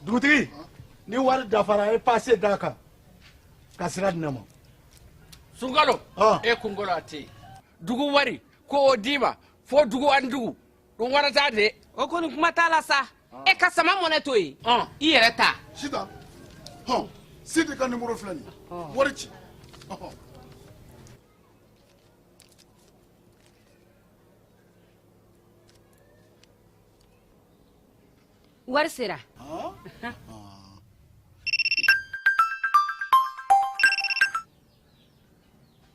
Dugutigi, ni wari dafara, e pase d'a kan ka sira di ne ma. Sunkalo, e kunkolo a tɛ yen. Dugu wari ko o d'i ma fo dugu ani dugu ɗum warata de. O kɔni, kuma t'a la sa. E ka sama mɔnɛ to yen, i yɛrɛ ta. Sitan, hɔn, Sidi ka nimoro filɛ nin ye, wari ci. Wari sera.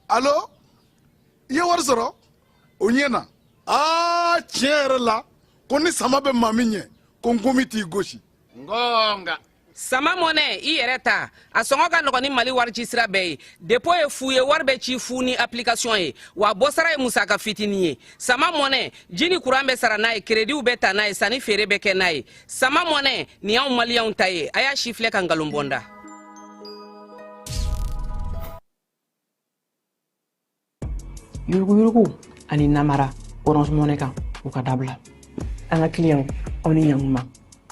Alo, i ye wari sɔrɔ, o ɲɛ na. Aa, tiɲɛ yɛrɛ la, ko ni sama bɛ maa min ɲɛ, ko nkomi t'i gosi. Ngonga. Sama mɔnɛ, i yɛrɛ ta, a sɔngɔ ka nɔgɔn ni Mali wari ci sira bɛɛ ye. Dépôt ye fu ye, wari bɛ ci fu ni application ye, wa bɔsara ye musaka fitinin ye. Sama mɔnɛ, ji ni kuran bɛ sara n'a ye, créditw bɛ ta n'a ye, sanni feere bɛ kɛ n'a ye. Sama mɔnɛ nin y'anw Maliyɛnw ta ye. A y'a si filɛ ka nkalon bɔ n da. Yuruguyurugu ani namara Orange Money kan, u ka dabila. An ka client, aw ni ɲankuma.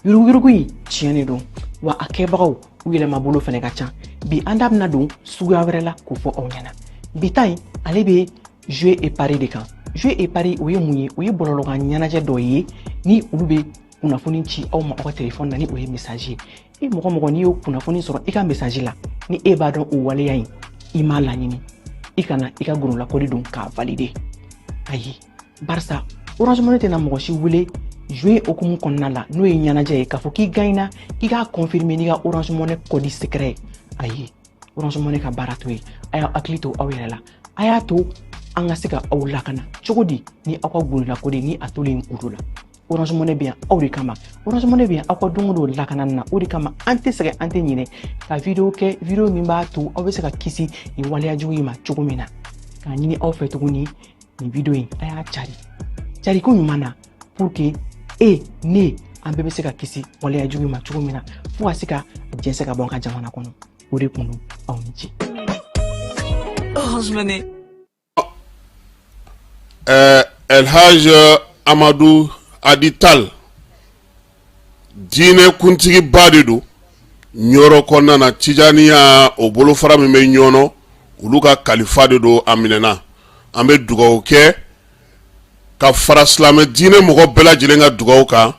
Yuruguyurugu in tiɲɛ de don wa, a kɛbagaw u yɛlɛma bolo fɛnɛ ka ca. Bi, an da bɛna don suguya wɛrɛ la k'o fɔ aw ɲɛna. Bi ta in, ale bɛ jeu et pari de kan. Jeu et pari, o ye mun ye? O ye bɔlɔlɔkan ɲɛnajɛ dɔ ye ni olu bɛ kunnafoni ci aw ma aw ka telefɔni na, ni o ye message ye. E mɔgɔ mɔgɔ, n'i y'o kunnafoni sɔrɔ i ka message la, ni e b'a dɔn o waleya in i m'a laɲini, i kana i ka gololakɔli don k'a valider. Ayi, barisa Orange Money tɛna mɔgɔ si wele jeu hukumu kɔnɔna la, n'o ye ɲɛnajɛ ye, k'a fɔ k'i gagnera, k'i k'a confirmer n'i ka Orange Money code secret ye. Ayi, Orange Money ka baara to ye. A y'aw hakili to aw yɛrɛ la. A y'a to an ka se ka aw lakana cogo di ni aw ka gololakɔli ni a tolen kudo la? Orange Money bɛ yan aw de kama. Orange Money bɛ yan aw ka don o don lakanani na. O de kama an tɛ sɛgɛn, an tɛ ɲinɛ ka vidéo kɛ, vidéo min b'a to aw bɛ se ka kisi nin waleya jugu in ma cogo min na. K'a ɲini aw fɛ tuguni, nin vidéo in, a y'a cari cari ko ɲuman na, pour que e ne, an bɛɛ bɛ se ka kisi waleya jugu in ma cogo min na, fo ka se ka jɛnsɛn ka bɔ an ka jamana kɔnɔ. O de kun don. Aw ni ce. Orange Money. El Hadj Amadu Adi Tal, diinɛ kuntigiba de don Ɲɔrɔ kɔnɔna na. Tijaniya, o bolofara min bɛ Ɲɔnɔ, olu ka kalifa de don. A minɛna. An bɛ dugawu kɛ ka fara silamɛ diinɛ mɔgɔ bɛɛ lajɛlen ka dugawu kan.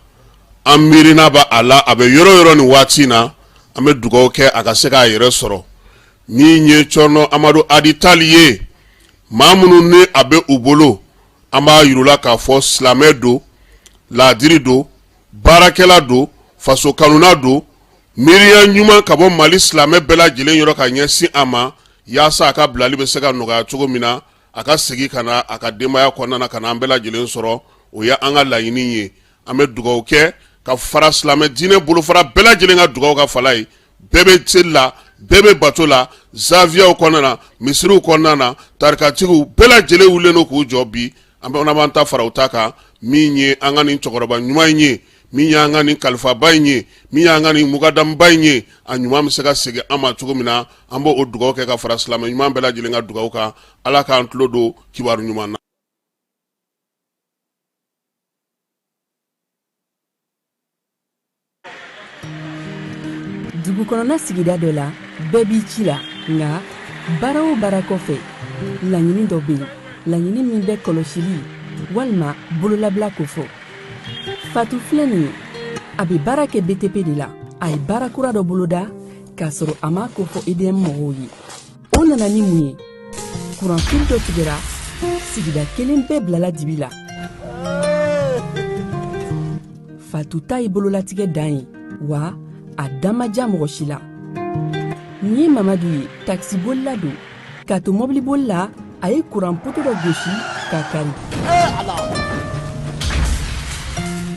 An miirina b'a a la, a bɛ yɔrɔ yɔrɔ nin waati in na. An bɛ dugawu kɛ a ka se k'a yɛrɛ sɔrɔ. Min ye Cɔrɔnɔ Amadu Adi Tal ye, maa minnu ni a bɛ u bolo, an b'a yir'u la k'a fɔ silamɛ don, laadiri don, baarakɛla don, faso kanuna don. Miiriya ɲuman ka bɔ Mali silamɛ bɛɛ lajɛlen yɔrɔ ka ɲɛsin a ma, yaasa a ka bilali bɛ se ka nɔgɔya cogo min na, a ka segin ka na a ka denbaya kɔnɔna na, ka na an bɛɛ lajɛlen sɔrɔ. O ye an ka laɲini ye. An bɛ dugawu kɛ ka fara silamɛ diinɛ bolofara bɛɛ lajɛlen ka dugawu ka fala ye. Bɛɛ bɛ seli la, bɛɛ bɛ bato la, zawiyaw kɔnɔna na, misiriw kɔnɔna na, tarikatigiw bɛɛ lajɛlen wulilen don k'u jɔ bi. An bɛ b'an ta fara u ta kan. Min ye an ka nin cɛkɔrɔba ɲuman in ye, min y'an ka nin kalifaba in ye, min y'an ka nin mukadamuba in ye, a ɲuman bɛ se ka segin an ma cogo min na, an b'o dugawu kɛ ka fara silamɛ ɲuman bɛɛ lajɛlen ka dugawu kan. Ala k'an tulo don kibaru ɲuman na. Dugu kɔnɔna sigida dɔ la, bɛɛ b'i ci la, nka baara o baara kɔfɛ, laɲini dɔ bɛ yen, laɲini min bɛ kɔlɔsili walima bololabila kofɔ. Fatu filɛ nin ye, a bɛ baara kɛ BTP de la. A ye baara kura dɔ boloda k'a sɔrɔ a m'a kofɔ EDM mɔgɔw ye. O nana ni mun ye? Kuranfili dɔ tigɛra, sigida kelen bɛɛ bilala dibi la. Fatu ta ye bololatigɛ dan ye. Wa a da ma diya mɔgɔ si la. Nin ye Mamadu ye, takisibolila don. K'a to mɔbiliboli la, a ye kuran poto dɔ gosi k'a kari.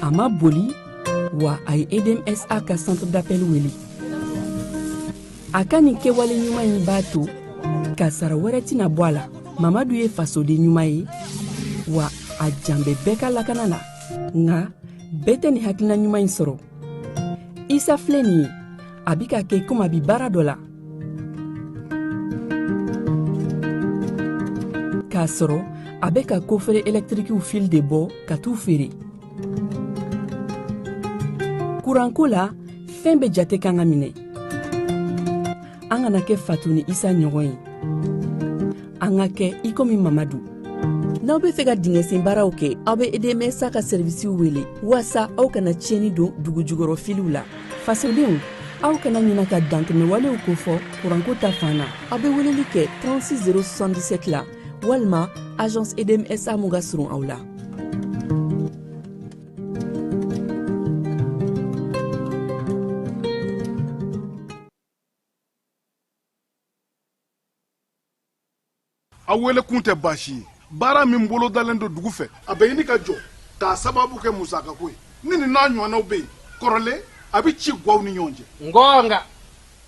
A ma boli, wa a ye EDMSA ka centre d'appel wele. A ka nin kɛwale ɲuman in b'a to kasara wɛrɛ tɛna bɔ a la. Mamadu ye fasoden ɲuman ye, wa a jan bɛ bɛɛ ka lakana la. Nka bɛɛ tɛ nin hakilina ɲuman in sɔrɔ. Isa filɛ nin ye, a bi ka kɛ komi a bi baara dɔ la, k'a sɔrɔ a bɛ ka kofere ɛlɛtirikiw fil de bɔ ka t'u feere. Kuranko la, fɛn bɛɛ jate kan ka minɛ. An kana kɛ Fatu ni Isa ɲɔgɔn ye, an ka kɛ i komi Mamadu. N'aw bɛ fɛ ka dingɛsen baaraw kɛ, aw bɛ EDMSA ka sɛrivisiw wele waasa aw kana tiɲɛni don dugujukɔrɔ filiw la. Fasodenw, aw kana ɲina ka dantɛmɛwalew kofɔ kuranko ta fan na. Aw bɛ weleli kɛ 36 077 la walima agence EDMSA mun ka surun aw la. Aw wele kun tɛ baasi ye. Baara min bolodalen don dugu fɛ, a bɛ ɲini ka jɔ k'a sababu kɛ musakako ye. Ni nin n'a ɲɔgɔnnaw bɛ yen kɔrɔlen, a bɛ ci gwaw ni ɲɔgɔn cɛ. Ngonga,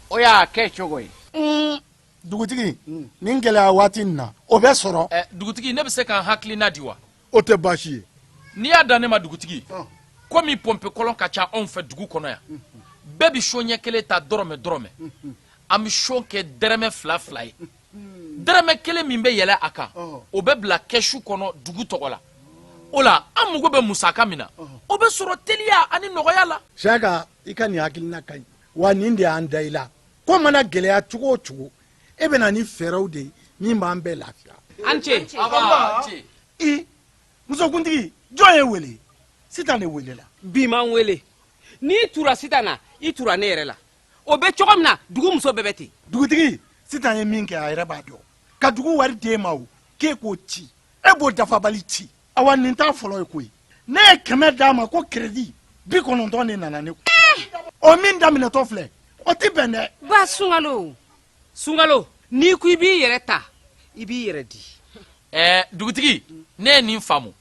o y'a kɛ cogo ye. Dugutigi, nin gɛlɛya waati in na, o bɛ sɔrɔ. Dugutigi, ne bɛ se ka n hakilina di wa? O tɛ baasi ye. N'i y'a dan ne ma, dugutigi, komi pɔnpe kɔlɔn ka ca anw fɛ dugu kɔnɔ yan, bɛɛ bɛ so ɲɛ kelen ta dɔrɔmɛ dɔrɔmɛ. An bɛ so kɛ dɛrɛmɛ fila fila ye. Dɛrɛmɛ kelen min bɛ yɛlɛ a kan, o bɛ bila kɛsu kɔnɔ dugu tɔgɔ la. O la, an mago bɛ musaka min na, o bɛ sɔrɔ teliya ani nɔgɔya la. Siyaka, i ka nin hakilina ka ɲi wa. Nin de y'an da i la. Ko mana gɛlɛya cogo o cogo, e bɛ na ni fɛɛrɛw de ye min b'an bɛɛ lafiya. An ce. I musokuntigi, jɔn ye wele? Sitan de welela. Bi m'an wele. N'i tura Sitan na, i tura ne yɛrɛ la. O bɛ cogo min na, dugu muso bɛɛ bɛ ten. Dugutigi, Sitan ye min kɛ, a yɛrɛ b'a dɔn. Ka dugu wari d'e ma, o k'e k'o ci, e b'o dafabali ci. Awa, nin t'a fɔlɔ ye koyi. Ne ye 100 d'a ma ko crédit, 90 de nana ne kun. O min daminɛtɔ filɛ, o ti bɛn dɛ. Ba Sunkalo, Sunkalo, n'i ko i b'i yɛrɛ ta, i b'i yɛrɛ di. Dugutigi, ne ye nin faamu.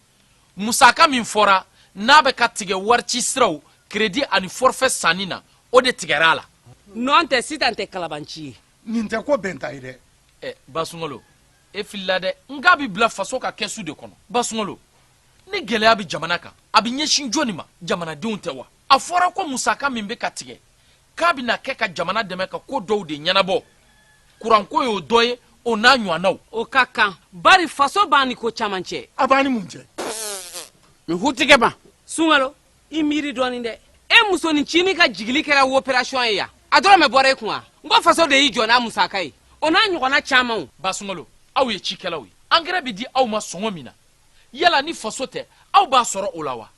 Musaka min fɔra n'a bɛ ka tigɛ warici siraw, crédit ani forfait sanni na, o de tigɛra a la. Nɔn tɛ, Sitan tɛ kalabanci ye. Nin tɛ ko bɛnta ye dɛ. Ba Sunkalo, e filila dɛ. N k'a bɛ bila faso ka kɛsu de kɔnɔ. Ba Sunkalo, ni gɛlɛya bɛ jamana kan, a bɛ ɲɛsin jɔnni ma? Jamanadenw tɛ wa? A fɔra ko musaka min bɛ ka tigɛ, k'a bɛna kɛ ka jamana dɛmɛ ka ko dɔw de ɲɛnabɔ. Kuranko y'o dɔ ye, o n'a ɲɔgɔnnaw. O ka kan, bari faso b'an ni ko caman cɛ. A b'an ni mun cɛ? N hutigɛ ma. Sunkalo, i miiri dɔɔnin dɛ. E musonin cinin ka jigili kɛra opération ye yan, a dɔrɔn mɛ bɔra e kun wa? N ko faso de y'i jɔ n'a musaka ye, o n'a ɲɔgɔnna camanw. Ba Sunkalo, aw ye cikɛlaw ye. Angɛrɛ bɛ di aw ma sɔngɔ min na, yala ni faso tɛ, aw b'a sɔrɔ o la wa?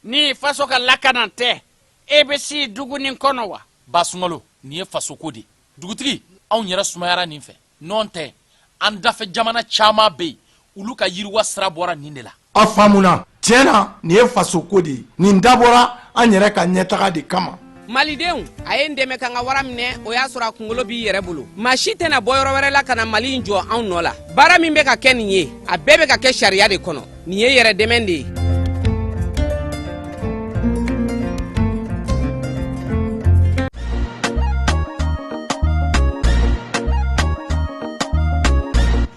Ni faso ka lakana tɛ, e bɛ si dugu nin kɔnɔ wa? Ba Sunkalo, nin ye fasoko de ye. Dugutigi, anw yɛrɛ sumayara nin fɛ. Nɔn tɛ, an dafɛ jamana caman bɛ yen, olu ka yiriwa sira bɔra nin de la. A faamuna. Tiɲɛ na, nin ye fasoko de ye. Nin dabɔra an yɛrɛ ka ɲɛtaga de kama. Malidenw, a ye n dɛmɛ ka n ka wara minɛ. O y'a sɔrɔ a kunkolo b'i yɛrɛ bolo. Maa si tɛna bɔ yɔrɔ wɛrɛ la ka na Mali in jɔ anw nɔ la. Baara min bɛ ka kɛ nin ye, a bɛɛ bɛ ka kɛ sariya de kɔnɔ. Nin ye yɛrɛ dɛmɛ de ye.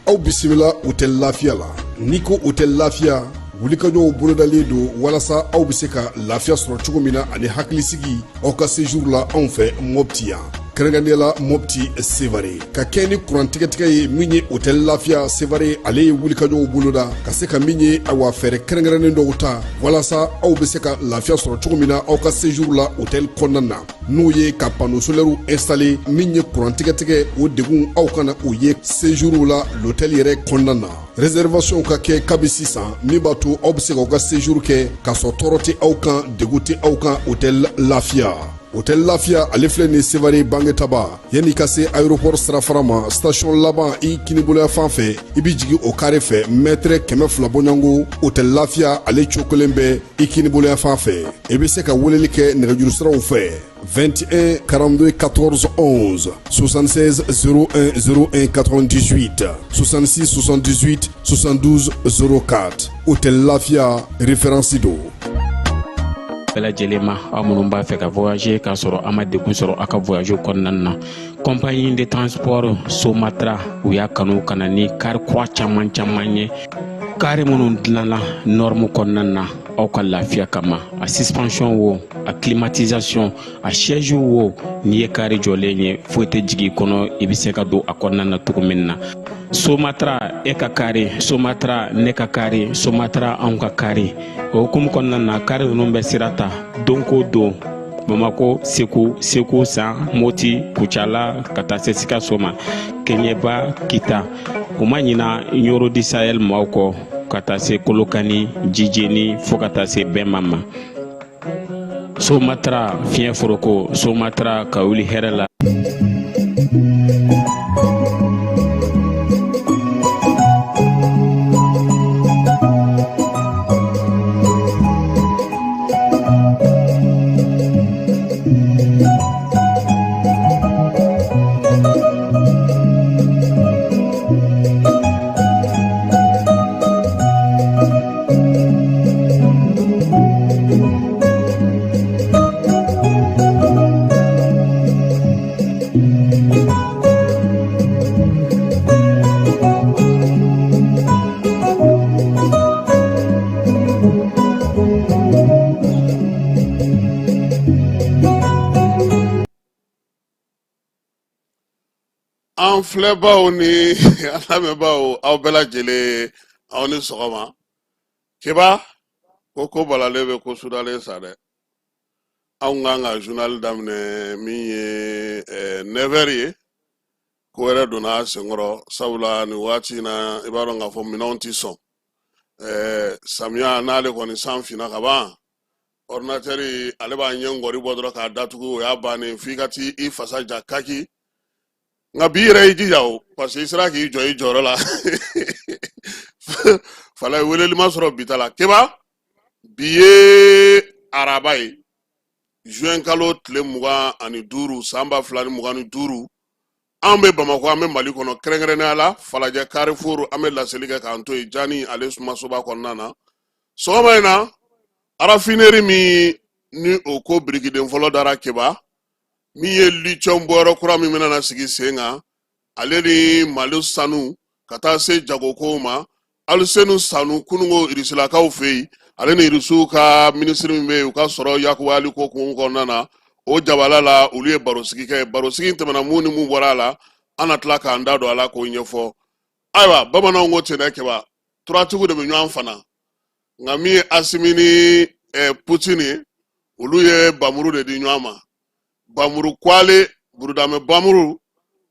Aw bisimila Hôtel Lafiya la. N'i ko Hôtel Lafiya, wulikajɔw bolodalen don walasa aw bɛ se ka lafiya sɔrɔ cogo min na ani hakilisigi aw ka séjour la anw fɛ Mopti yan, kɛrɛnkɛrɛnnenya la Mopti Sevare. Ka kɛ ni kuran tigɛtigɛ ye min ye, Hôtel Lafiya Sevare, ale ye wulikajɔw boloda ka se ka min ye, awa, fɛɛrɛ kɛrɛnkɛrɛnnen dɔw ta walasa aw bɛ se ka lafiya sɔrɔ cogo min na aw ka séjour la hôtel kɔnɔna na, n'o ye ka panneau solaire installé. Min ye kuran tigɛtigɛ, o degun aw kana o ye séjour la l'hôtel yɛrɛ kɔnɔna na. Réservation ka kɛ kabi sisan, min b'a to aw bɛ se k'aw ka séjour kɛ k'a sɔrɔ tɔɔrɔ tɛ aw kan, degun tɛ aw kan. Hôtel Lafiya. Hôtel Lafiya ale filɛ nin Sevare Bangetaba yanni ka se aéroport sirafara ma station laban i kiniboloya fan fɛ i bɛ jigin o kare fɛ mɛtɛrɛ 200 bɔɲɔgɔnko Hôtel Lafiya ale cokolen bɛ i kiniboloya fan fɛ i bɛ se ka weleli kɛ nɛgɛjuru siraw fɛ 21 42 14 11 76 01 01 98 66 78 72 04 Hôtel Lafiya référence don. Bɛɛ lajɛlen ma, aw minnu b'a fɛ ka voyager k'a sɔrɔ a ma degun sɔrɔ aw ka voyage kɔnɔna na, compagnie de transport Somatra u y'a kanu ka na ni kari kura caman caman ye, kari minnu dilanna norme kɔnɔna na aw ka lafiya kama. A suspension wo, a climatisation, a siège wo, n'i ye kari jɔlen ye, foyi tɛ jigin i kɔnɔ, i bɛ se ka don a kɔnɔna na cogo min na. Somatra e ka kari, Somatra ne ka kari, Somatra anw ka kari. O hukumu kɔnɔna na, kari ninnu bɛ sira ta don ko don Bamako, Segu, Segu San, Moti, Kucala, ka taa se Sikaso ma, Keɲeba, Kita. U ma ɲina Ɲoro di Sahel maaw kɔ, ka taa se Kolokani, Jijeni, fo ka taa se Bɛma ma. Somatra fiɲɛ foroko, Somatra ka wuli hɛrɛ la. An filɛbaw ni an lamɛnbaaw, aw bɛɛ lajɛlen, aw ni sɔgɔma. Keba ko ko balalen bɛ ko sudalen sa dɛ. Anw kan ka journal daminɛ min ye 9 heures ye, ko wɛrɛ donna a senkɔrɔ, sabula nin waati in na, i b'a dɔn k'a fɔ minɛnw tɛ sɔn. Samiya n'ale kɔni san finna ka ban, ordinateur ale b'a ɲɛ ngɔri bɔ dɔrɔn k'a datugu, o y'a bannen, f'i ka t'i i fasa ja kaki. Nka bi yɛrɛ i jija o, parce que i sera k'i jɔ i jɔyɔrɔ la. Falaye weleli ma sɔrɔ bi ta la. Keba, bi ye araba ye, juin kalo tile 25, san 2025. An bɛ Bamakɔ, an bɛ Mali kɔnɔ, kɛrɛnkɛrɛnnenya la Falajɛ Carrefour. An bɛ laseli kɛ k'an to yen Jani ale sumasoba kɔnɔna na. Sɔgɔma in na, raffinerie min ni o ko birikiden fɔlɔ dara Keba, min ye lithium bɔyɔrɔ kura min bɛna na sigi sen kan, ale ni Mali sanu ka taa se jagokow ma, Alisenu Sanu kununko irisilakaw fɛ yen, ale ni irisiw ka minisiri min bɛ yen u ka sɔrɔ yakubali ko kun kɔnɔna na, o jabala la, olu ye barosigi kɛ. Barosigi in tɛmɛna, mun ni mun bɔra a la, an na tila k'an da don a la k'o ɲɛfɔ. Ayiwa, bamananw ko ten dɛ, Keba, turatigiw de bɛ ɲɔgɔn fana. Nka min ye Asimi ni Putini ye, olu ye bamuru de di ɲɔgɔn ma, bamuru kwale burudamɛ bamuru.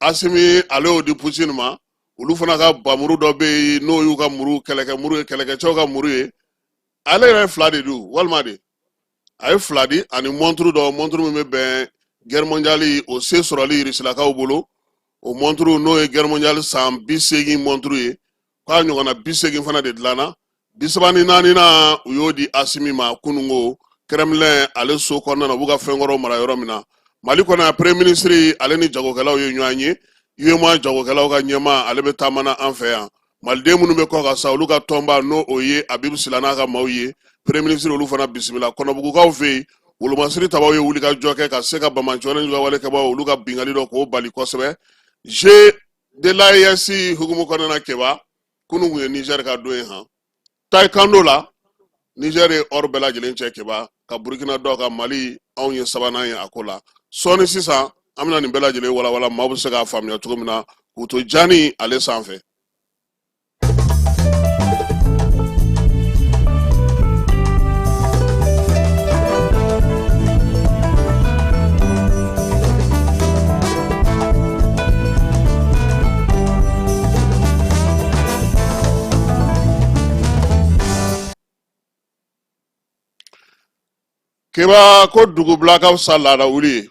Asimi ale y'o di Putini ma. Olu fana ka bamuru dɔ bɛ yen, n'o y'u ka muru, kɛlɛkɛ muru ye, kɛlɛkɛcɛw ka muru ye. Ale yɛrɛ ye fila de di, walima de a ye fila di, ani mɔnturu dɔ, mɔnturu min bɛ bɛn guerre mondiale o se sɔrɔli irisilakaw bolo. O mɔnturu, n'o ye guerre mondiale san 80 mɔnturu ye, k'a ɲɔgɔnna 80 fana de dilanna. 34nan u y'o di Asimi ma kununko Kremlin ale so kɔnɔna na, u b'u ka fɛnkɔrɔw mara yɔrɔ min na. Mali kɔnɔ yan, premier ministre ale ni jagokɛlaw ye ɲɔgɔn ye. UEMOA jagokɛlaw ka ɲɛmaa, ale bɛ taama na an fɛ yan. Maliden minnu bɛ kɔkan sa, olu ka tɔnba, n'o o ye Abibu Sila n'a ka maaw ye, premier ministre olu fana bisimila. Kɔnɔbugukaw fɛ yen, wolomasiri tabaw ye wulikajɔ kɛ ka se ka banbaanciwale ni walekɛbaw olu ka binkanni dɔ k'o bali kosɛbɛ. Jeux de l'AES hukumu kɔnɔna na, Keba, kunun kun ye Niger ka don ye han. Taekwondo la, Niger ye or bɛɛ lajɛlen cɛ, Keba, ka Burkina dɔ ka Mali, anw ye sabanan ye a ko la. Sɔɔni sisan, an bɛna nin bɛɛ lajɛlen walawala, maaw bɛ se k'a faamuya cogo min na, k'u to Jani ale sanfɛ. Keba, ko dugubila ka fisa laada wuli ye.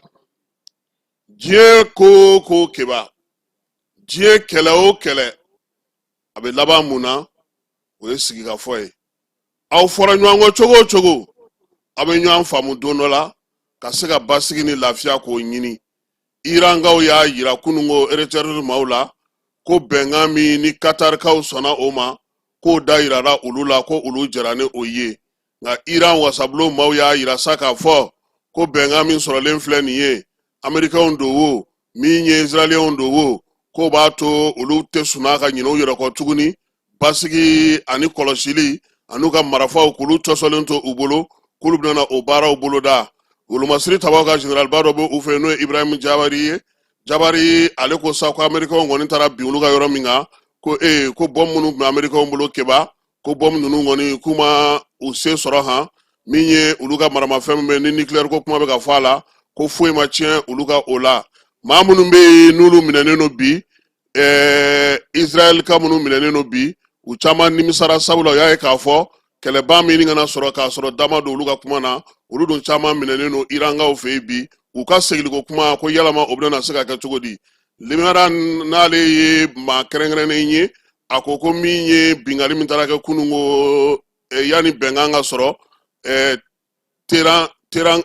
Diɲɛ ko o ko, Keba, diɲɛ kɛlɛ o kɛlɛ, a bɛ laban mun na? O ye sigikafɔ ye. Aw fɔra ɲɔgɔn kɔ cogo o cogo, aw bɛ ɲɔgɔn faamu don dɔ la ka se ka basigi ni lafiya k'o ɲini. Irankaw y'a yira kununko Reuters maaw la ko bɛnkan min ni Katarikaw sɔnna o ma, k'o da yirara olu la, ko olu jɛra ni o ye. Nka Iran wasabulon maaw y'a yira sa k'a fɔ ko bɛnkan min sɔrɔlen filɛ nin ye, Amerikɛnw don wo, min ye Israɛliyɛnw don wo, k'o b'a to olu tɛ sunaa ka ɲinɛ u yɛrɛ kɔ tuguni. Basigi ani kɔlɔsili an'u ka marafaw k'olu cɔsɔlen to u bolo, k'olu bɛna o baaraw boloda. Wolomasiri tabaw ka generaliba dɔ bɛ u fɛ, n'o ye Ibrahim Jabari ye. Jabari ale ko sa ko Amerikɛnw kɔni taara bin olu ka yɔrɔ min kan, ko ee, ko bɔmu minnu tun bɛ Amerikɛnw bolo, Keba, ko bɔmu ninnu kɔni k'u ma u se sɔrɔ han. Min ye olu ka maramafɛn min bɛ ni nucléaire ko kuma bɛ ka fɔ a la, ko foyi ma tiɲɛ olu ka o la. Maa minnu bɛ yen n'olu minɛnen don bi, Israɛl ka minnu minɛnen don bi, u caman nimisara, sabula u y'a ye k'a fɔ kɛlɛba min kana sɔrɔ k'a sɔrɔ da ma don olu ka kuma na. Olu dun caman minɛnen don Irankaw fɛ yen bi. U ka segiliko kuma ko yalama o bɛna se ka kɛ cogo di? Limera n'ale ye maa kɛrɛnkɛrɛnnen ye, a ko ko min ye binkanni min taara kɛ kunun ko yanni bɛnkan ka sɔrɔ Teran Teran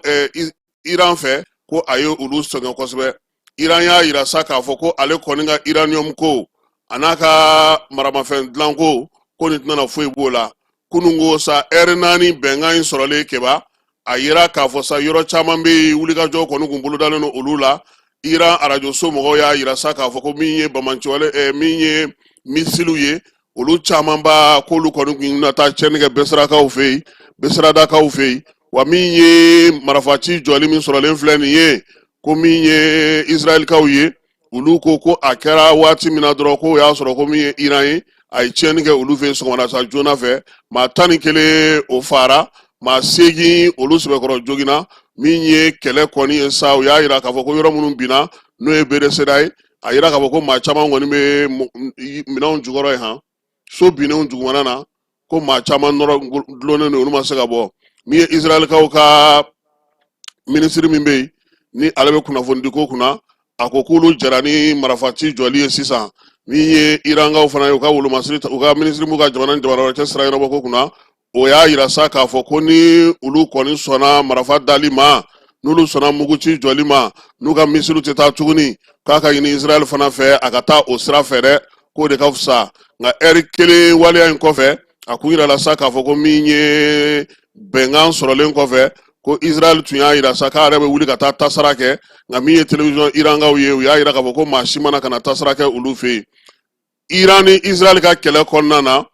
Iran fɛ, ko a ye olu sɛgɛn kosɛbɛ. Iran y'a yira sa k'a fɔ ko ale kɔni ka uranium ko a n'a ka maramafɛn dilan ko, ko nin tɛna foyi b'o la. Kunun ko sa, ɛri 4 bɛnkan in sɔrɔlen, Keba, a yira k'a fɔ sa yɔrɔ caman bɛ yen, wulikajɔ kɔni kun bolodalen don olu la. Iran arajoso mɔgɔw y'a yira sa k'a fɔ ko min ye bamanciwale, min ye misiliw ye, olu camanba k'olu kɔni kun na taa tiɲɛni kɛ Besirakaw fɛ yen, Besiradakaw fɛ yen. Wa min ye marafaci jɔli min sɔrɔlen filɛ nin ye, ko min ye Israɛlikaw ye, olu ko ko a kɛra waati min na dɔrɔn, k'o y'a sɔrɔ ko min ye Iran ye, a ye tiɲɛni kɛ olu fɛ yen sɔgɔmada sa joona fɛ. Maa 11 o fara, maa 8 olu sɛbɛkɔrɔ joginna. Min ye kɛlɛ kɔni ye sa, u y'a yira k'a fɔ ko yɔrɔ minnu binna, n'o ye Bereseda ye, a yira k'a fɔ ko maa caman kɔni bɛ minɛnw jukɔrɔ yen han, so binnenw dugumana na, ko maa caman nɔrɔ dulonnen don, olu ma se ka bɔ. Min ye Israɛlikaw ka minisiri min bɛ yen ni ale bɛ kunnafonidiko kunna, a ko k'olu jɛra ni marafaci jɔli ye sisan. Min ye Irankaw fana ye, u ka wolomasiri, u ka minisiri b'u ka jamana ni jamana wɛrɛ cɛ sira ɲɛnabɔ ko kunna, o y'a yira sa k'a fɔ ko ni olu kɔni sɔnna marafa dali ma, n'olu sɔnna muguci jɔli ma, n'u ka misiliw tɛ taa tuguni, k'a ka ɲini Israɛl fana fɛ a ka taa o sira fɛ dɛ, k'o de ka fisa. Nka ɛri kelen waleya in kɔfɛ, a kun yirala sa k'a fɔ ko min ye bɛnkan sɔrɔlen kɔfɛ, ko Israɛl tun y'a yira sa k'a yɛrɛ bɛ wuli ka taa tasara kɛ. Nka min ye telewisɔn Irankaw ye, u y'a yira k'a fɔ ko maa si ma na ka na tasara kɛ olu fɛ yen. Iran ni Israël ka kɛlɛ kɔnɔna na,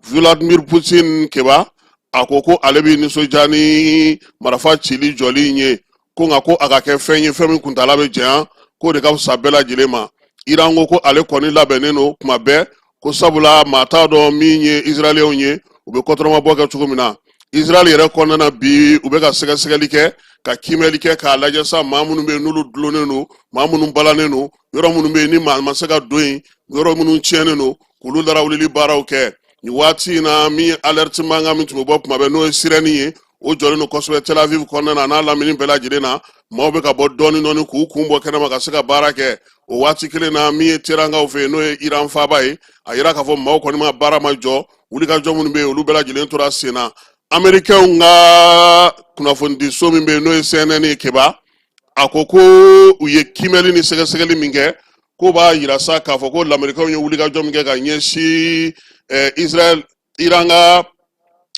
Vladimir Poutine, Keba, a ko ko ale bɛ nisɔndiya ni marafa cili jɔli in ye, ko nka ko a ka kɛ fɛn ye, fɛn min kuntaala bɛ janya, k'o de ka fisa bɛɛ lajɛlen ma. Iran ko ko ale kɔni labɛnnen don kuma bɛɛ, ko sabula maa t'a dɔn min ye Israɛliyɛnw ye, u bɛ kɔtɔrɔmabɔ kɛ cogo min na. Israël yɛrɛ kɔnɔna na bi, u bɛ ka sɛgɛsɛgɛli kɛ, ka kiimɛli kɛ, k'a lajɛ sa maa minnu bɛ yen n'olu dulonnen don, maa minnu balannen don, yɔrɔ minnu bɛ yen ni maa ma se ka don yen, yɔrɔ minnu tiɲɛnen don, k'olu larawulili baaraw kɛ. Nin waati in na, min ye alerte mankan min tun bɛ bɔ tuma bɛɛ, n'o ye sirɛni ye, o jɔlen don kosɛbɛ Tel Aviv kɔnɔna na n'a lamini bɛɛ lajɛlen na. Maaw bɛ ka bɔ dɔɔni dɔɔni k'u kun bɔ kɛnɛma ka se ka baara kɛ. O waati kelen na, min ye Terankaw fɛ yen, n'o ye Iran faaba ye, a yira k'a fɔ maaw kɔni ma baara ma jɔ, wulikajɔ minnu bɛ yen, olu bɛɛ lajɛlen tora sen na. Amerikɛnw ka kunnafonidiso min bɛ yen, n'o ye CNN ye, Keba, a ko ko u ye kiimɛli ni sɛgɛsɛgɛli min kɛ, k'o b'a yira sa k'a fɔ ko lamerikɛnw ye wulikajɔ min kɛ ka ɲɛsin Israël, Iran ka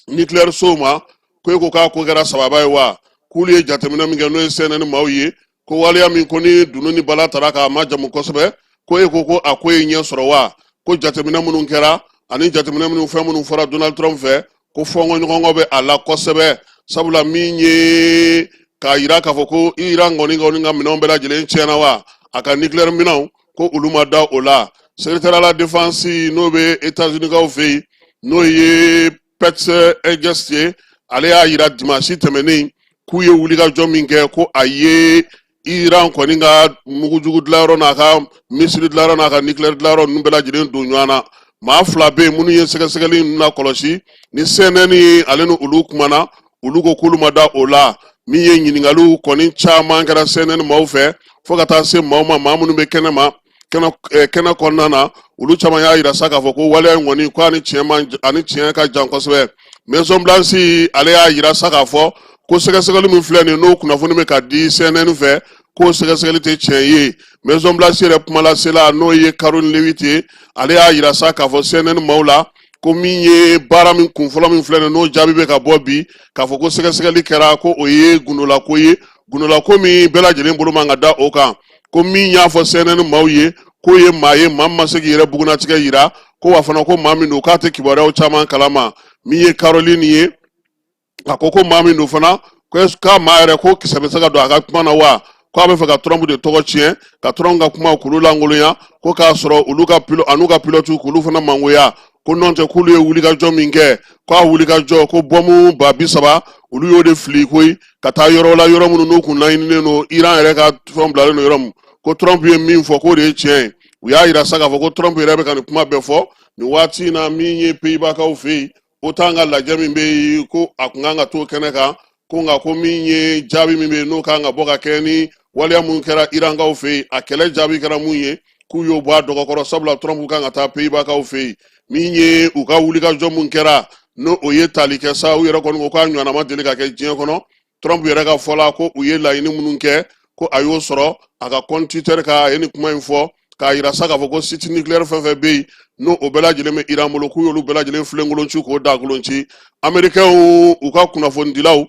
nucléaire sow ma, ko e ko k'a ko kɛra sababa ye wa? K'olu ye jateminɛ min kɛ, n'o ye CNN maaw ye, ko waleya min ko ni dunun ni bala tara k'a ma jamu kosɛbɛ, ko e ko ko a ko ye ɲɛ sɔrɔ wa? Ko jateminɛ minnu kɛra ani jateminɛ minnu fɛn minnu fɔra Donald Trump fɛ, ko fɔnkɔɲɔgɔnkɔ bɛ a la kosɛbɛ, sabula min ye k'a yira k'a fɔ ko Iran kɔni kɔni ka minɛnw bɛɛ lajɛlen tiɲɛna wa, a ka nucléaire minɛnw, ko olu ma da o la. Secrétaire à la défense n'o bɛ États-Unis kaw fɛ yen, n'o ye Pete Hegseth ye, ale y'a yira dimanche tɛmɛnen k'u ye wulikajɔ min kɛ, ko a ye Iran kɔni ka mugujugu dilanyɔrɔ n'a ka misili dilanyɔrɔ n'a ka nucléaire dilanyɔrɔ ninnu bɛɛ lajɛlen don ɲɔgɔn na. Maa fila bɛ yen minnu ye sɛgɛsɛgɛli ninnu lakɔlɔsi, ni CNN ale ni olu kumana, olu ko k'olu ma da o la. Min ye ɲininkaliw kɔni caman kɛra CNN maaw fɛ, fo ka taa se maaw ma, maa minnu bɛ kɛnɛ ma, kɛnɛ kɔnɔna na, olu caman y'a yira sa k'a fɔ ko waleya in kɔni, ko a ni tiɲɛ man, a ni tiɲɛ ka jan kosɛbɛ. Maison Blanche ale y'a yira sa k'a fɔ ko sɛgɛsɛgɛli min filɛ nin, n'o kunnafoni bɛ ka di CNN fɛ, k'o sɛgɛsɛgɛli tɛ tiɲɛ ye. Maison Blanche yɛrɛ kumalasela, n'o ye Karoline Leavitt ye, ale y'a yira sa k'a fɔ CNN maaw la ko min ye baara min kunfɔlɔ min filɛ nin, n'o jaabi bɛ ka bɔ bi k'a fɔ ko sɛgɛsɛgɛli kɛra, ko o ye gundolako ye, gundolako min bɛɛ lajɛlen bolo man ka da o kan. Ko min y'a fɔ CNN maaw ye k'o ye maa ye, maa min ma se k'i yɛrɛ bugunnatigɛ yira, ko wa fana ko maa min don, k'a tɛ kibaruyaw caman kalama. Min ye Caroline ye, a ko ko maa min don fana, k'a maa yɛrɛ ko kisɛ bɛ se ka don a ka kuma na wa, k'a bɛ fɛ ka Trump de tɔgɔ tiɲɛ, ka Trump ka kuma k'olu lankolonya, ko k'a sɔrɔ olu ka pilo an'u ka pilote k'olu fana mangoya, ko nɔntɛ k'olu ye wulikajɔ min kɛ, k'a wulikajɔ ko bɔmu 30,000 olu y'o de fili koyi ka taa yɔrɔ la, yɔrɔ minnu n'u kun laɲininen don, Iran yɛrɛ ka fɛnw bilalen don yɔrɔ min, ko Trump ye min fɔ k'o de ye tiɲɛ ye. U y'a yira sa k'a fɔ ko Trump yɛrɛ bɛ ka nin kuma bɛɛ fɔ nin waati in na. Min ye Pays-Bas-kaw fɛ yen, OTAN ka lajɛ min bɛ yen, ko a kun kan ka t'o kɛnɛ kan, ko nka ko min ye jaabi min bɛ yen n'o kan ka bɔ ka kɛ ni waleya mun kɛra Irankaw fɛ yen, a kɛlɛ jaabi kɛra mun ye, k'u y'o bɔ a dɔgɔkɔrɔ, sabula Trump kan ka taa Pays-Bas-kaw fɛ yen. Min ye u ka wulikajɔ mun kɛra, n'o o ye tali kɛ sa, u yɛrɛ kɔni ko k'a ɲɔgɔnna ma deli ka kɛ diɲɛ kɔnɔ. Trump yɛrɛ ka fɔ la, ko u ye laɲini minnu kɛ, ko a y'o sɔrɔ. A ka compte Twitter kan, a ye nin kuma in fɔ k'a yira sa k'a fɔ ko site nucléaire fɛn fɛn bɛ yen, n'o o bɛɛ lajɛlen bɛ Iran bolo, k'u y'olu bɛɛ lajɛlen filenkolon ci, k'o dakolon ci. Américains u ka kunnafonidilaw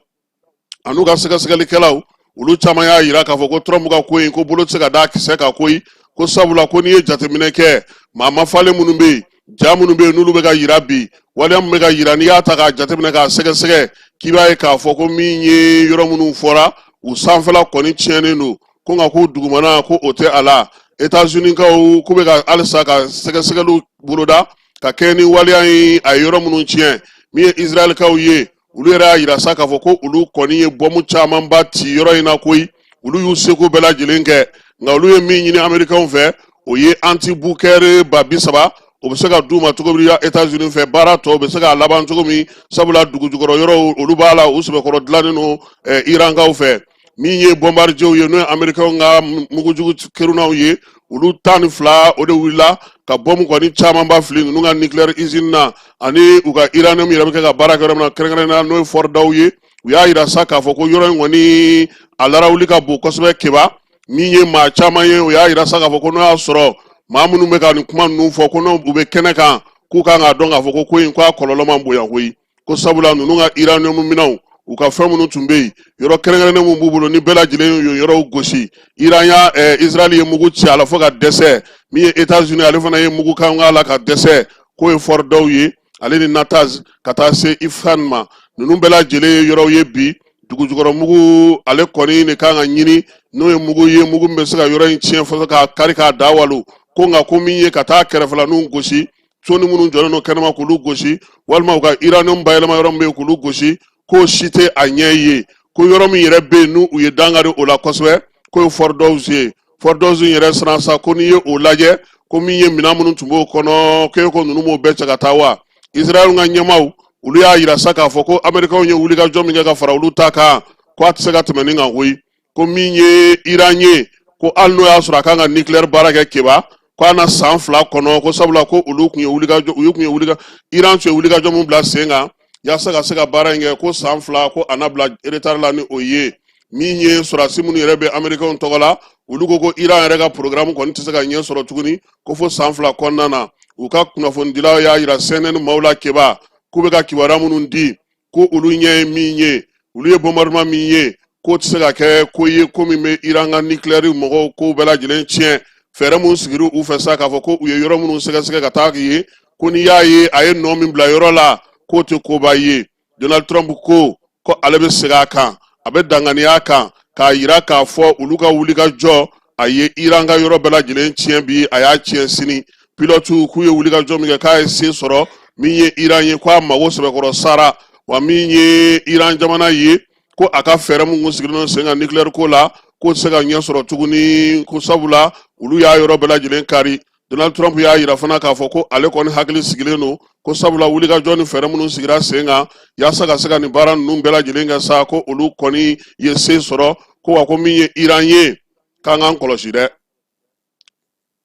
an'u ka sɛgɛsɛgɛlikɛlaw, olu caman y'a yira k'a fɔ ko Trump ka ko in, ko bolo tɛ se ka da kisɛ kan koyi, ko sabula ko n'i ye jateminɛ kɛ, maa mafalen minnu bɛ yen, ja minnu bɛ yen n'olu bɛ ka yira bi, waleya min bɛ ka yira, n'i y'a ta k'a jateminɛ k'a sɛgɛsɛgɛ, k'i b'a ye k'a fɔ ko min ye yɔrɔ minnu fɔra, u sanfɛla kɔni tiɲɛnen don, ko nka k'u dugumana ko o tɛ a la. États-Unis kaw k'u bɛ ka halisa ka sɛgɛsɛgɛliw boloda ka kɛɲɛ ni waleya in, a ye yɔrɔ minnu tiɲɛ. Min ye Israɛlkaw ye, olu yɛrɛ y'a yira sa k'a fɔ ko olu kɔni ye bɔmu camanba ci yɔrɔ in na koyi, olu y'u seko bɛɛ lajɛlen kɛ, nka olu ye min ɲini Amerikɛnw fɛ, o ye anti-Bunker 30,000, o bɛ se ka d'u ma cogo min États-Unis fɛ, baara tɔ bɛ se k'a laban cogo min, sabula dugujukɔrɔ yɔrɔw olu b'a la, u sɛbɛkɔrɔ dilannen don Irankaw fɛ. Min ye bombardiers ye, n'o ye Amerikɛnw ka mugujugu kerunnaw ye, olu 12 o de wulila ka bɔmu kɔni camanba fili ninnu ka nucléaire usine na ani u ka uranium yɛrɛ bɛ kɛ ka baara kɛ yɔrɔ min na, kɛrɛnkɛrɛnnenya n'o ye Fordow ye. U y'a yira sa k'a fɔ ko yɔrɔ in kɔni a larawuli ka bon kosɛbɛ keba. Min ye maa caman ye, o y'a yira sa k'a fɔ ko n'o y'a sɔrɔ maa minnu bɛ ka nin kuma ninnu fɔ, ko n'u bɛ kɛnɛ kan, k'u kan k'a dɔn k'a fɔ ko ko in k'a kɔlɔlɔ man bonya koyi, ko sabula ninnu ka uranium minɛnw, u ka fɛn minnu tun bɛ yen, yɔrɔ kɛrɛnkɛrɛnnen min b'u bolo, ni bɛɛ lajɛlen y'o yɔrɔw gosi, Iran y'a Israël ye mugu ci a la fo ka dɛsɛ. Min ye États-Unis, ale fana ye mugu kan k'a la ka dɛsɛ, k'o ye Fordow ye, ale ni Natanz ka taa se Isfahan ma, ninnu bɛɛ lajɛlen ye yɔrɔw ye bi dugujukɔrɔ mugu ale kɔni de kan ka ɲini, n'o ye mugu ye, mugu min bɛ se ka yɔrɔ in tiɲɛ fo k'a kari k'a da walo, ko nka ko min ye ka taa kɛrɛfɛlaninw gosi, soni minnu jɔlen don kɛnɛma k'olu gosi, walima u ka uranium bayɛlɛma yɔrɔ min bɛ yen k'olu gosi, k'o si tɛ a ɲɛ ye, ko yɔrɔ min yɛrɛ bɛ yen n'u u ye dankari o la kosɛbɛ, k'o ye Fordow ye. Fordow yɛrɛ siran sa, ko n'i ye o lajɛ, ko min ye minɛn minnu tun b'o kɔnɔ, k'e ko ninnu m'o bɛɛ cɛ ka taa wa. Israël ka ɲɛmaaw olu y'a yira sa k'a fɔ ko Américains ye wulikajɔ min kɛ ka fara olu ta kan, ko a tɛ se ka tɛmɛ nin kan koyi, ko min ye Iran ye, ko hali n'o y'a sɔrɔ a kan ka nucléaire baara kɛ keba, ko a na san 2 kɔnɔ, ko sabula ko olu tun ye wulikajɔ u tun ye wulika Iran tun ye wulikajɔ min bila sen kan yaasa ka se ka baara in kɛ, ko san 2 ko a na bila retard la. Ni o ye min ye sɔrɔdasi minnu yɛrɛ bɛ Américains tɔgɔ la, olu ko ko Iran yɛrɛ ka programme kɔni tɛ se ka ɲɛ sɔrɔ tuguni ko fo san 2 kɔnɔna na. U ka kunnafonidilaw y'a yira CNN maaw la keba, k'u bɛ ka kibaruya minnu di, ko olu ɲɛ ye min ye, olu ye bombardement min ye, k'o tɛ se ka kɛ ko ye ko min bɛ Iran ka nucléaire mɔgɔw kow bɛɛ lajɛlen tiɲɛ. Fɛɛrɛ minnu sigira u fɛ sa k'a fɔ ko u ye yɔrɔ minnu sɛgɛsɛgɛ ka taa ye, ko n'i y'a ye a ye nɔ min bila yɔrɔ la, k'o tɛ koba ye. Donald Trump ko ko ale bɛ segin a kan, a bɛ danganiya kan k'a yira k'a fɔ olu ka wulikajɔ a ye Iran ka yɔrɔ bɛɛ lajɛlen tiɲɛ bi, a y'a tiɲɛ sini. Pilote k'u ye wulikajɔ min kɛ, k'a ye se sɔrɔ. Min ye Iran ye, k'a mago sɛbɛkɔrɔ sara wa. Min ye Iran jamana ye, ko a ka fɛɛrɛ min kun sigilen don sen kan nucléaire ko la, k'o tɛ se ka ɲɛ sɔrɔ tuguni, ko sabula olu y'a yɔrɔ bɛɛ lajɛlen kari. Donald Trump y'a yira fana k'a fɔ ko ale kɔni hakili sigilen don, ko sabula wulikajɔ ni fɛɛrɛ minnu sigira sen kan yaasa ka se ka nin baara ninnu bɛɛ lajɛlen kɛ sa, ko olu kɔni ye se sɔrɔ, ko wa ko min ye Iran ye, k'an k'an kɔlɔsi dɛ.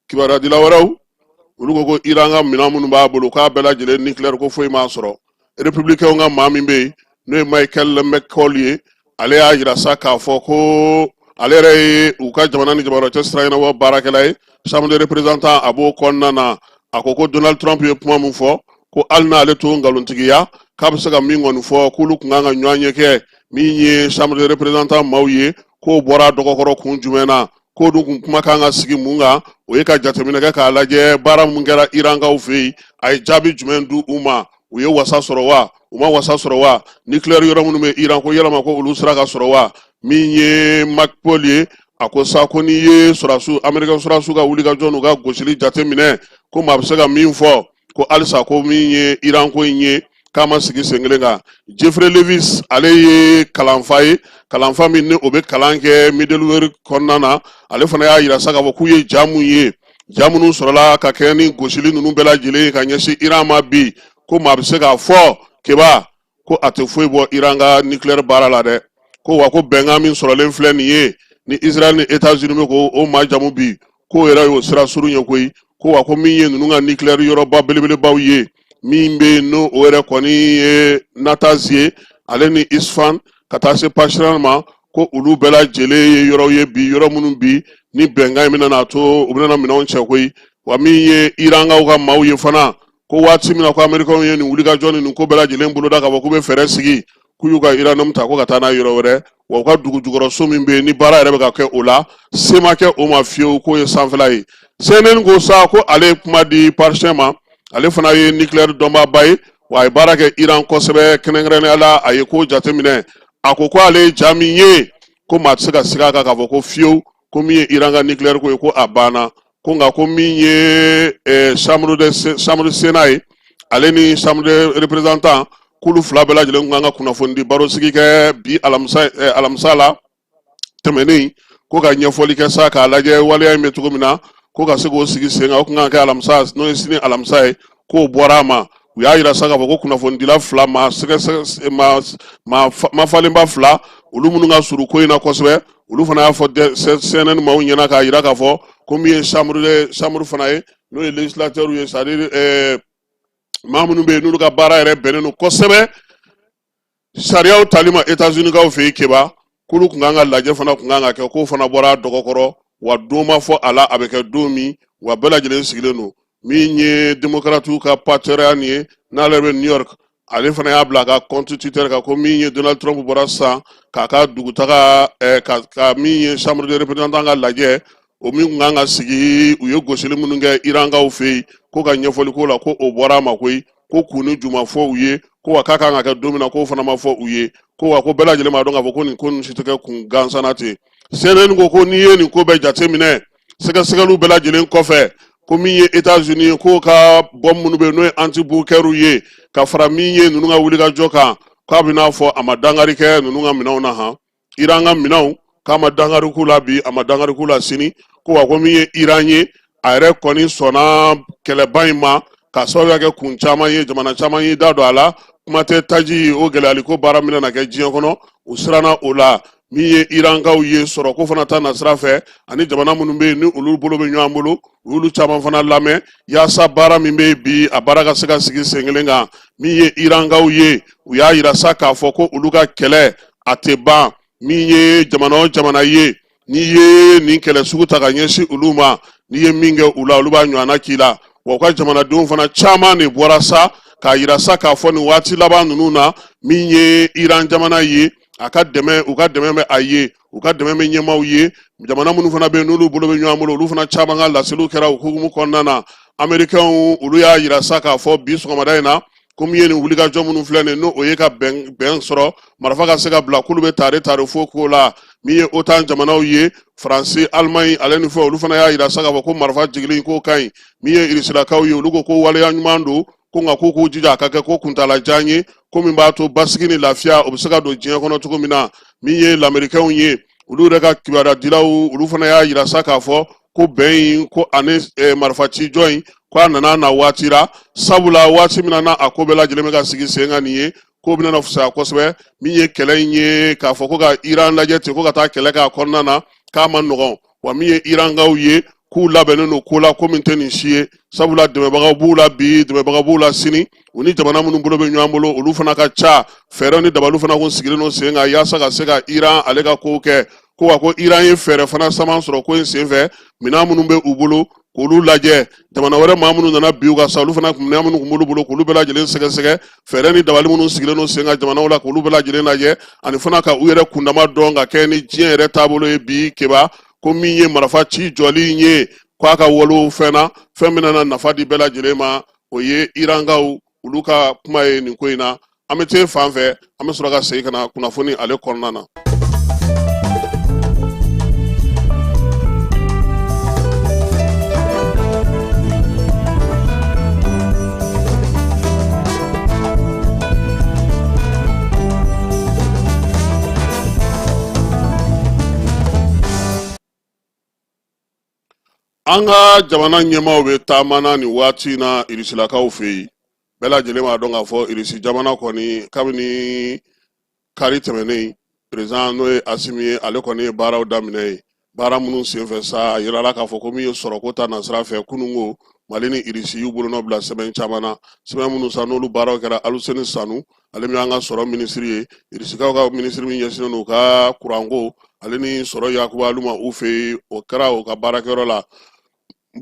Kibaruyadila wɛrɛw, olu ko ko Iran ka minɛn minnu b'a bolo, k'a bɛɛ lajɛlen nucléaire, ko foyi m'a sɔrɔ. Républicain ka maa min bɛ yen, n'o ye Michael McCaul ye, ale y'a yira sa k'a fɔ ko ale yɛrɛ ye u ka jamana ni jamana cɛ sira ɲɛnabɔ baarakɛla ye, chambre des représentants, a b'o kɔnɔna na. A ko ko Donald Trump ye kuma min fɔ, ko hali n'ale t'o nkalontigiya, k'a bɛ se ka min kɔni fɔ, k'olu tun kan ka ɲɔgɔn ye kɛ. Min ye chambre des représentants maaw ye, k'o bɔra dɔgɔkɔrɔ kun jumɛn na, k'o dun kun kuma kan ka sigi mun kan, o ye ka jateminɛ kɛ k'a lajɛ baara mun kɛra Irankaw fɛ yen, a ye jaabi jumɛn di u ma, u ye wasa sɔrɔ wa, u ma wasa sɔrɔ wa, nucléaire yɔrɔ minnu bɛ Iran, ko yalama ko olu sera ka sɔrɔ wa. Min ye McCaul ye, a ko sa ko n'i ye sɔrɔdasiw, amerikɛn sɔrɔdasiw ka wulikajɔ n'u ka gosili jateminɛ, ko maa bɛ se ka min fɔ, ko halisa ko min ye Iran ko in ye, k'a ma sigi sen kelen kan. Jeffrey Lewis, ale ye kalanfa ye, kalanfa min ni o bɛ kalan kɛ Middlebury kɔnɔna na, ale fana y'a yira sa k'a fɔ k'u ye ja mun ye, ja minnu sɔrɔla ka kɛ ni gosili ninnu bɛɛ lajɛlen ye ka ɲɛsin Iran ma bi, ko maa bɛ se k'a fɔ keba ko a tɛ foyi bɔ Iran ka nucléaire baara la dɛ. Ko wa ko bɛnkan min sɔrɔlen filɛ nin ye ni Israël ni États-Unis bɛ ko o majamu bi, k'o yɛrɛ y'o sira surun ye koyi. Ko wa ko min ye ninnu ka nucléaire yɔrɔba belebelebaw ye, min bɛ yen n'o o yɛrɛ kɔni ye Natanz ye, ale ni Isfahan, ka taa se Pasdaran ma, ko olu bɛɛ lajɛlen ye yɔrɔw ye bi, yɔrɔ minnu bi ni bɛnkan in bɛna n'a to u bɛna minɛnw cɛ koyi. Wa min ye Irankaw ka maaw ye fana, ko waati min na ko amerikɛnw ye nin wulikajɔ ni nin ko bɛɛ lajɛlen boloda k'a fɔ k'u bɛ fɛɛrɛ sigi, k'u y'u ka uranium ta ko ka taa n'a yɔrɔ wɛrɛ, wa u ka dugu jukɔrɔso min bɛ yen ni baara yɛrɛ bɛ ka kɛ o la, se ma kɛ o ma fiyewu, k'o ye sanfɛla ye. CNN ko sa ko ale ye kuma di Parchin ma, ale fana ye nucléaire dɔnbaaba ye, wa a ye baara kɛ Iran kosɛbɛ, kɛrɛnkɛrɛnnenya la a ye ko jateminɛ. A ko ko ale ye ja min ye, ko maa tɛ se ka siga a kan k'a fɔ ko fiyewu ko min ye Iran ka nucléaire ko ye, ko a banna. Ko nka ko min ye chambre de chambre Sénat ye, ale ni chambre de représentant, k'olu fila bɛɛ lajɛlen kun kan ka kunnafonidi barosigi kɛ bi alamisa, alamisa la tɛmɛnen, ko ka ɲɛfɔli kɛ sa k'a lajɛ waleya in bɛ cogo min na, ko ka se k'o sigi sen kan. O kun kan ka kɛ alamisa, n'o ye sini alamisa ye, k'o bɔra a ma. U y'a yira sa k'a fɔ ko kunnafonidila fila, maa sɛgɛsɛgɛ maa mafalenba fila, olu minnu ka surun ko in na kosɛbɛ, olu fana y'a fɔ CNN maaw ɲɛna k'a yira k'a fɔ ko min ye chambre de chambre fana ye, n'o ye législateur ye, c'est à dire maa minnu bɛ yen n'olu ka baara yɛrɛ bɛnnen don kosɛbɛ sariyaw tali ma États-Unis kaw fɛ yen, keba k'olu kun kan ka lajɛ fana kun kan ka kɛ, k'o fana bɔra a dɔgɔkɔrɔ, wa don ma fɔ a la a bɛ kɛ don min, wa bɛɛ lajɛlen sigilen don. Min ye démocrates ka Pat Ryan ye, n'ale bɛ New York, ale fana y'a bila a ka compte Twitter kan ko min ye Donald Trump bɔra sisan k'a ka dugutaga ka min ye chambre de représentants ka lajɛ, o min kun kan ka sigi, u ye gosili minnu kɛ Irankaw fɛ yen, ko ka ɲɛfɔli k'o la, ko o bɔra a ma koyi, ko kun ni ju ma fɔ u ye, ko wa k'a kan ka kɛ don min na, k'o fana ma fɔ u ye, ko wa ko bɛɛ lajɛlen b'a dɔn k'a fɔ ko nin ko ninnu si tɛ kɛ kun gansan na ten. CNN ko ko n'i ye nin ko bɛɛ jateminɛ, sɛgɛsɛgɛliw bɛɛ lajɛlen kɔfɛ, ko min ye États-Unis ye, k'o ka bombe minnu bɛ yen n'o ye anti-bunkerw ye, ka fara min ye ninnu ka wulikajɔ kan, k'a bɛ n'a fɔ a ma dankari kɛ ninnu ka minɛnw na han, Iran ka minɛnw, k'a ma dankari k'u la bi, a ma dankari k'u la sini. Ko wa ko min ye Iran ye, a yɛrɛ kɔni sɔnna kɛlɛba in ma k'a sababuya kɛ kun caman ye, jamana caman y'i da don a la, kuma tɛ taji o gɛlɛyali ko baara min na kɛ diɲɛ kɔnɔ, u siranna o la. Min ye Irankaw ye, sɔrɔ ko fana ta nasira fɛ, ani jamana minnu bɛ yen ni olu bolo bɛ ɲɔgɔn bolo, u y'olu caman fana lamɛn yaasa baara min bɛ yen bi, a baara ka se ka sigi sen kelen kan. Min ye Irankaw ye, u y'a yira sa k'a fɔ ko olu ka kɛlɛ a tɛ ban. Min ye jamana o jamana ye, n'i ye nin kɛlɛ sugu ta ka ɲɛsin olu ma, n'i ye min kɛ u la, olu b'a ɲɔgɔnna k'i la. Wa u ka jamanadenw fana caman de bɔra sa k'a yira sa k'a fɔ nin waati laban ninnu na, min ye Iran jamana ye, a ka dɛmɛ, u ka dɛmɛ bɛ a ye, u ka dɛmɛ bɛ ɲɛmaaw ye. Jamana minnu fana bɛ yen n'olu bolo bɛ ɲɔgɔn bolo, olu fana caman ka laseliw kɛra o hukumu kɔnɔna na. Amerikɛnw, olu y'a yira sa k'a fɔ bi sɔgɔmada in na ko min ye nin wulikajɔ minnu filɛ nin, n'o ye ka bɛn sɔrɔ, marifa ka se ka bila, k'olu bɛ tare tare fo ko la. Min ye OTAN jamanaw ye, Faransi, Alimaɲi, ale ni fɛn, olu fana y'a yira sa k'a fɔ ko marifa jigili k'o ka ɲi. Min ye Irisilakaw ye, olu ko ko waleya ɲuman don, ko nka k'u k'u jija a ka kɛ ko kuntaalajan ye, ko min b'a to basigi ni lafiya o bɛ se ka don diɲɛ kɔnɔ cogo min na. Min ye lamerikɛnw ye, olu yɛrɛ ka kibaruya dilaw, olu fana y'a yira sa k'a fɔ Ko bɛn in ko ani marifa ci jɔ in ko a nana na waati la, sabula waati min na a ko bɛɛ lajɛlen bɛ ka sigi sen kan nin ye, ko bɛna na fisaya kosɛbɛ. Min ye kɛlɛ in ye, k'a fɔ ko ka Iran lajɛ ten ko ka taa kɛlɛ k'a kɔnɔna na, k'a ma nɔgɔn. Wa min ye Irankaw ye, k'u labɛnnen don ko la, ko min tɛ nin si ye, sabula dɛmɛbagaw b'u la bi, dɛmɛbagaw b'u la sini. U ni jamana minnu bolo bɛ ɲɔgɔn bolo, olu fana ka ca. Fɛɛrɛ ni dabaliw fana kun sigilen don sen kan yaasa ka se ka Iran ale ka kow kɛ. Ko wa ko Iran ye fɛɛrɛ fana saman sɔrɔ ko in senfɛ, minɛn minnu bɛ u bolo k'olu lajɛ, jamana wɛrɛ maa minnu nana bin u kan sa, olu fana minɛn minnu tun b'olu bolo k'olu bɛɛ lajɛlen sɛgɛsɛgɛ, fɛɛrɛ ni dabali minnu sigilen don sen kan jamanaw la k'olu bɛɛ lajɛlen lajɛ, ani fana ka u yɛrɛ kundama dɔn ka kɛ ni diɲɛ yɛrɛ taabolo ye bi. Keba ko min ye marifa ci jɔli in ye, k'a ka walew fɛn na, fɛn min nana nafa di bɛɛ lajɛlen ma, o ye Irankaw olu ka kuma ye nin ko in na. An bɛ t'e fan fɛ, an bɛ sɔrɔ ka segin ka na kunnafoni ale kɔnɔna na. An ka jamana ɲɛmaaw bɛ taama na nin waati in na Irisilakaw fɛ yen. Bɛɛ lajɛlen b'a dɔn k'a fɔ Irisi jamana kɔni, kabini kari tɛmɛnen, président n'o ye Asimi ye, ale kɔni ye baaraw daminɛ ye. Baara minnu senfɛ sa, a yirala k'a fɔ ko min ye sɔrɔko ta nasira fɛ, kununko Mali ni Irisi y'u bolonɔ bila sɛbɛn caman na, sɛbɛn minnu sa n'olu baaraw kɛra. Aluseni Sanu, ale min y'an ka sɔrɔ minisiri ye, Irisikaw ka minisiri min ɲɛsinnen don u ka kuranko ale ni sɔrɔ yakubali ma u fɛ yen, o kɛra u ka baarakɛyɔrɔ la.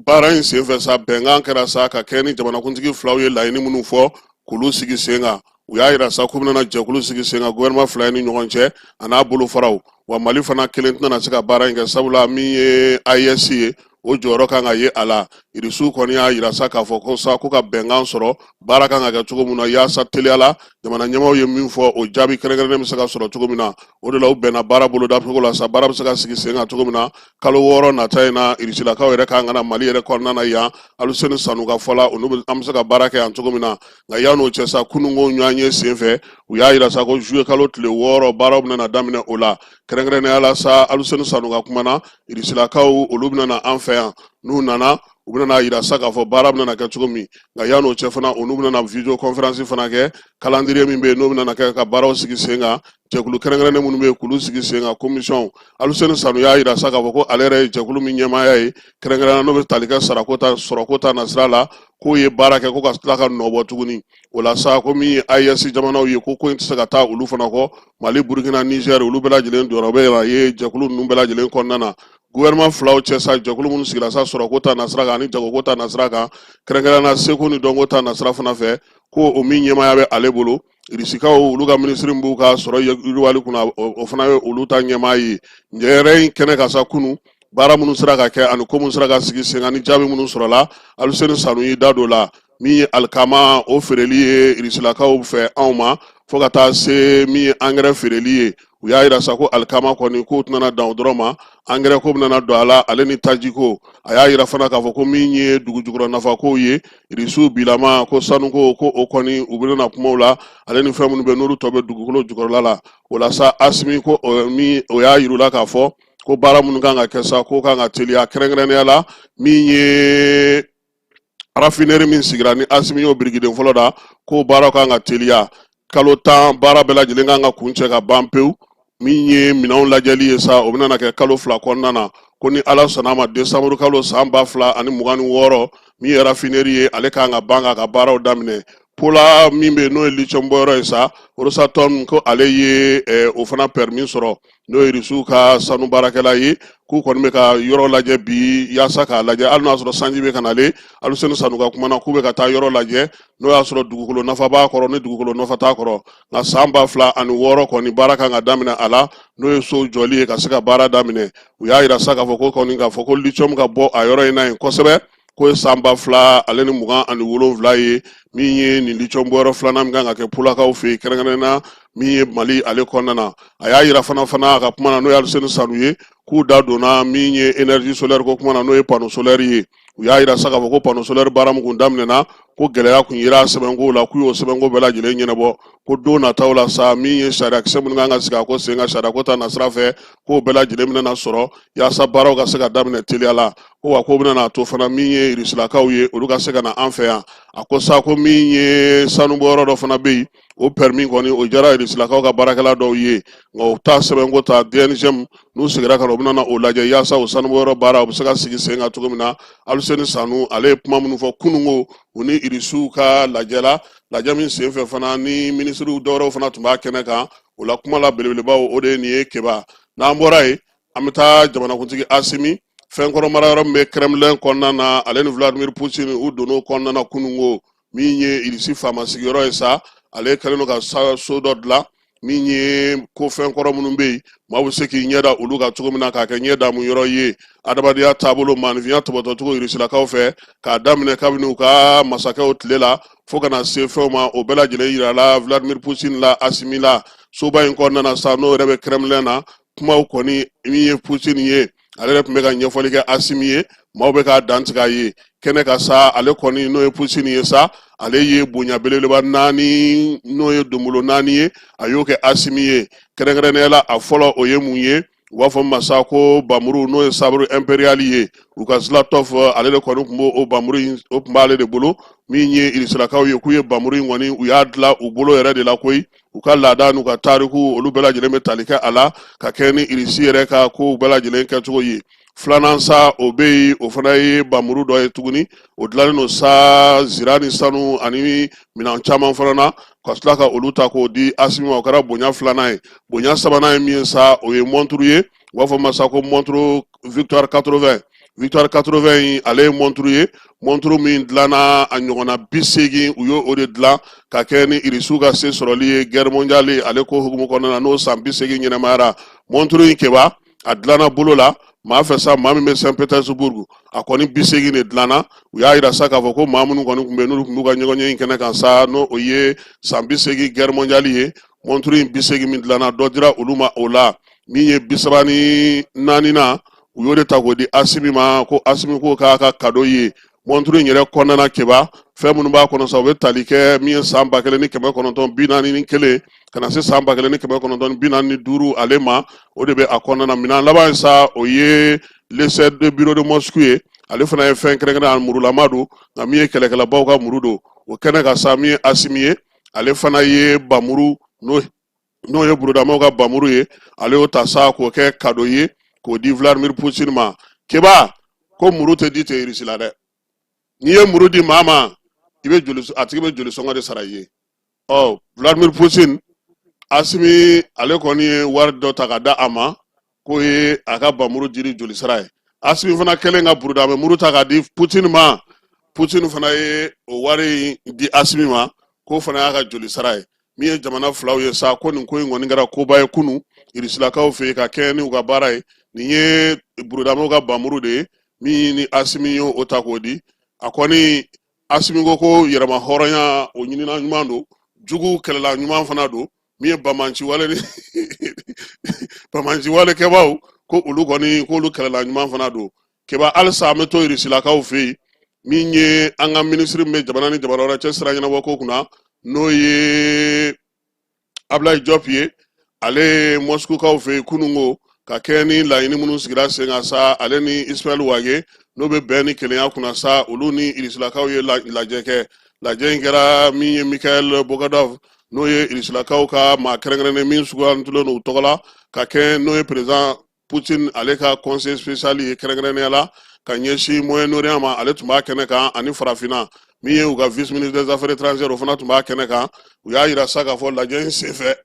Baara in senfɛ sa, bɛnkan kɛra sa ka kɛ ni jamanakuntigi filaw ye laɲini minnu fɔ k'olu sigi sen kan. U y'a yira sa k'u bɛna jɛkulu sigi sen kan gouvernement fila ni ɲɔgɔn cɛ a n'a bolofaraw. Wa Mali fana kelen tɛna se ka baara in kɛ, sabula min ye AES ye, o jɔyɔrɔ kan ka ye a la. Irisiw kɔni y'a yira sa k'a fɔ ko sa ko ka bɛnkan sɔrɔ, baara kan ka kɛ cogo min na yaasa teliya la jamana ɲɛmaaw ye min fɔ, o jaabi kɛrɛnkɛrɛnnen bɛ se ka sɔrɔ cogo min na. O de la u bɛnna baara bolodacogo la sa, baara bɛ se ka sigi sen kan cogo min na kalo 6 nata in na. Irisilakaw yɛrɛ kan ka na Mali yɛrɛ kɔnɔna na yan, Aluseni Sanu ka fɔ la, olu an bɛ se ka baara kɛ yan cogo min na. Nka yan'o cɛ sa, kununko ɲɔgɔnye senfɛ, u y'a yira sa ko juillet kalo tile 6 baaraw bɛna na daminɛ o la. Kɛrɛnkɛrɛnnenya la sa, Aluseni Sanu ka kuma na, Irisilakaw olu bɛna na an fɛ yan. N'u nana, u bɛna n'a yira sa k'a fɔ baara bɛna na kɛ cogo min. Nka yan'o cɛ fana, olu bɛna na vidéo conférence fana kɛ. Calendrier min bɛ yen n'o bɛna na kɛ ka baaraw sigi sen kan, jɛkulu kɛrɛnkɛrɛnnen minnu bɛ yen k'olu sigi sen kan, commission. Aluseni Sanu y'a yira sa k'a fɔ ko ale yɛrɛ ye jɛkulu min ɲɛmaaya ye kɛrɛnkɛrɛnnenya, n'o bɛ tali kɛ sarako ta sɔrɔko ta nasira la, k'o ye baara kɛ ko ka tila ka nɔ bɔ tuguni o la sa. Ko min ye AES jamanaw ye, ko ko in tɛ se ka taa olu fana kɔ. Mali, Burukina, Niger, olu bɛɛ lajɛlen jɔyɔrɔ bɛ na ye jɛkulu ninnu bɛɛ lajɛlen kɔnɔna na. Gouvernement filaw cɛ sa, jɛkulu minnu sigira sa sɔrɔko ta nasira kan ani jagoko ta nasira kan, kɛrɛnkɛrɛnnenya la seko ni dɔnko ta nasira fana fɛ, ko o min ɲɛmaaya bɛ ale bolo, Irisikaw olu ka minisiri min b'u ka sɔrɔ yiriwali kunna, o fana ye olu ta ɲɛmaa ye. Yɛrɛ in kɛnɛ kan sa kunu, baara minnu sera ka kɛ ani ko minnu sera ka sigi sen kan ni jaabi minnu sɔrɔla, Aluseni Sanu y'i da don o la. Min ye alikama o feereli ye Irisilakaw fɛ anw ma, fo ka taa se min ye angɛrɛ feereli ye, u y'a yira sa ko alikama kɔni k'o tɛna dan o dɔrɔn ma, angɛrɛ ko bɛna don a la, ale ni tajiko. A y'a yira fana k'a fɔ ko min ye dugujukɔrɔ nafakow ye, Irisiw bilama ko sanuko, ko o kɔni u bɛna kuma o la, ale ni fɛn minnu bɛ n'olu tɔ bɛ dugukolo jukɔrɔla la. O la sa, Asimi ko min o y'a yir'u la k'a fɔ ko baara minnu kan ka kɛ sa, k'o kan ka teliya, kɛrɛnkɛrɛnnenya la min ye raffinerie min sigira ni Asimi y'o birikiden fɔlɔ da, k'o baara kan ka teliya, kalo 10 baara bɛɛ lajɛlen kan ka kuncɛ ka ban pewu. Min ye minɛnw lajɛli ye sa, o bɛna kɛ kalo 2 kɔnɔna na. Ko ni Ala sɔnna a ma, desanburu kalo san 2026, min ye raffinerie ye, ale kan ka ban k'a ka baaraw daminɛ. Pola min bɛ yen n'o ye lithium bɔyɔrɔ ye sa, Rosatom ko ale ye o fana permis sɔrɔ, n'o ye Irisiw ka sanu baarakɛla ye, k'u kɔni bɛ ka yɔrɔ lajɛ bi yaasa k'a lajɛ, hali n'a sɔrɔ sanji bɛ ka nalen. Aluseni Sanu ka kuma na, k'u bɛ ka taa yɔrɔ lajɛ n'o y'a sɔrɔ dugukolo nafa b'a kɔrɔ ni dugukolo nafa t'a kɔrɔ. Nka san 2006 kɔni baara kan ka daminɛ a la, n'o ye so jɔli ye ka se ka baara daminɛ. U y'a yira sa k'a fɔ ko kɔni k'a fɔ ko lithium ka bɔ a yɔrɔ in na yen kosɛbɛ, k'o ye san 2027 ye. Min ye nin lithium bɔyɔrɔ filanan min kan ka kɛ Polakaw fɛ yen, kɛrɛnkɛrɛnnenya na min ye Mali ale kɔnɔna na. A y'a yira fana a ka kuma na, n'o ye Aluseni Sanu ye, k'u da donna min ye énergie solaire ko kuma na, n'o ye panneau solaire ye. U y'a yira sa k'a fɔ ko panneau solaire baara min kun daminɛna, Ko gɛlɛya kun yera sɛbɛnko la, k'u y'o sɛbɛnko bɛɛ lajɛlen ɲɛnabɔ. Ko don nataw la sa, min ye sariyakisɛ minnu kan ka sigi a ko sen kan sariyako ta nasira fɛ, k'o bɛɛ lajɛlen bɛna sɔrɔ yaasa baaraw ka se ka daminɛ teliya la. Ko wa k'o bɛna n'a to fana, min ye irisilakaw ye, olu ka se ka na an fɛ yan. A ko sa ko min ye sanubɔyɔrɔ dɔ fana bɛ yen, o permis kɔni o diyara irisilakaw ka baarakɛla dɔw ye, nka u ta sɛbɛnko ta DNGM, n'u seginna ka na, u bɛna o lajɛ yaasa o sanubɔyɔrɔ baara o bɛ se ka sigi sen kan cogo min na. Aluseni Sanu, ale ye kuma minnu fɔ kununko u ni irisiw ka lajɛ la, lajɛ min senfɛ fana ni minisiriw dɔwɛrɛw fana tun b'a kɛnɛ kan, o la kuma la belebelebaw o de ye nin ye. Keba, n'an bɔra yen, an bɛ taa jamanakuntigi Asimi fɛnkɔrɔ mara yɔrɔ min bɛ Kremlin kɔnɔna na. Ale ni Vladimir Putin, u donn'o kɔnɔna na kununko. Min ye Irisi faama sigiyɔrɔ ye sa, ale kɛlen don ka so dɔ dilan min ye ko fɛn kɔrɔ minnu bɛ yen, maa bɛ se k'i ɲɛ da olu kan cogo min na k'a kɛ ɲɛ damu yɔrɔ ye, adamadenya taabolo, maaninfinya tɔbɔtɔcogo irisilakaw fɛ, k'a daminɛ kabini u ka masakɛw tile la fo ka na se fɛnw ma, o bɛɛ lajɛlen yirala Vladimir Putin la, Asimi la, soba in kɔnɔna na sa, n'o yɛrɛ bɛ Kremlin na. Kumaw kɔni, min ye Putin ye, ale yɛrɛ tun bɛ ka ɲɛfɔli kɛ Asimi ye, maaw bɛ k'a dantigɛ a ye kɛnɛ kan sa. Ale kɔni, n'o ye Putin ye sa, ale ye bonya belebeleba naani, n'o ye donbolo naani ye, a y'o kɛ Asimi ye. Kɛrɛnkɛrɛnnenya la, a fɔlɔ o ye mun ye? U b'a fɔ min ma sa ko bamuru, n'o ye sabre impérial ye, u ka Zlatov, ale de kɔni tun b'o bamuru in, o tun b'ale de bolo. Min ye irisilakaw ye, k'u ye bamuru in kɔni, u y'a dilan u bolo yɛrɛ de la koyi. U ka laada n'u ka tariku, olu bɛɛ lajɛlen bɛ tali kɛ a la ka kɛ ni Irisi yɛrɛ ka kow bɛɛ lajɛlen kɛcogo ye. Filanan sa, o bɛ yen, o fana ye bamuru dɔ ye tuguni, o dilannen don sa zira ni sanu ani minɛn caman fana na, ka tila ka olu ta k'o di Asimi ma. O kɛra bonya filanan ye. Bonya sabanan ye min ye sa, o ye mɔnturu ye, u b'a fɔ ma sa ko montre Victoire 80. Victoire 80 in, ale ye montre ye, montre min dilanna a ɲɔgɔnna 80, u y'o de dilan ka kɛ ni Irisiw ka se sɔrɔli ye guerre mondiale ale ko hukumu kɔnɔna na, n'o san 80 ɲɛnamayara. Montre in, Keba, a dilanna bolo la maa fɛ sa, maa min bɛ Saint Petersburg. A kɔni 80 de dilanna. U y'a yira sa k'a fɔ ko maa minnu kɔni tun bɛ yen, n'olu tun b'u ka ɲɔgɔnye in kɛnɛ kan sa, n'o o ye san 80 guerre mondiale ye, montre in 80 min dilanna, dɔ dira olu ma. O la, min ye 34nan, u y'o de ta k'o di Asimi ma, ko Asimi k'o k'a ka kado ye. Montre in yɛrɛ kɔnɔna na, Keba, fɛn minnu b'a kɔnɔ sa, u bɛ tali kɛ min ye san 1941 ka na se san 1945 ale ma, o de bɛ a kɔnɔna na. Minɛn laban sa, o ye l'essai de bureau de Moscou ye. Ale fana ye fɛn kɛrɛnkɛrɛn, a murulama don, nka min ye kɛlɛkɛlabaw ka muru don. O kɛnɛ kan sa, min ye Asimi ye, ale fana ye bamuru, n'o ye burudamaw ka bamuru ye, ale y'o ta sa k'o kɛ kado ye k'o di Vladimir Poutine ma. Keba, ko muru tɛ di ten Irisi la dɛ. N'i ye muru di maa ma, i bɛ joli, a tigi bɛ joli sɔngɔ de sara i ye. Ɔ Vladimir Poutine, Asimi ale kɔni ye wari dɔ ta ka da a ma k'o ye a ka bamuru dili joli sara ye. Asimi fana kɛlen ka burudamɛ muru ta k'a di Poutine ma, Poutine fana ye o wari in di Asimi ma, k'o fana y'a ka joli sara ye. Min ye jamana filaw ye sa, ko nin ko in kɔni kɛra koba ye kunu irisilakaw fɛ yen ka kɛɲɛ ni u ka baara ye. Nin ye burudamɛw ka bamuru de ye min ni Asimi ye o ta k'o di. A kɔni, Asimi ko ko yɛrɛma hɔrɔnya o ɲinina ɲuman don, jugu kɛlɛla ɲuman fana don. Min ye banbaanci wale ni banbaanci wale kɛbaaw, ko olu kɔni, k'olu kɛlɛla ɲuman fana don. Keba, halisa an bɛ to irisilakaw fɛ yen. Min ye an ka minisiri min bɛ jamana ni jamana wɛrɛ cɛ sira ɲɛnabɔ ko kunna, n'o ye Ablaye Diop ye, ale ye Moscoukaw fɛ yen kununko ka kɛɲɛ ni laɲini minnu sigira sen kan sa. Ale ni Ismaël Wagué, n'o bɛ bɛn ni kelenya kunna sa, olu ni irisilakaw ye lajɛ kɛ. Lajɛ in kɛra min ye Mikhail Bogdanov, n'o ye irisilakaw ka maa kɛrɛnkɛrɛnnen min sugandilen don u tɔgɔ la ka kɛ, n'o ye président Poutine ale ka conseiller spécial ye kɛrɛnkɛrɛnnenya la ka ɲɛsin Moyen-Orient ma, ale tun b'a kɛnɛ kan, ani farafinna. Min ye u ka vice ministre des affaires étrangères, o fana tun b'a kɛnɛ kan. U y'a yira sa k'a fɔ lajɛ in senfɛ,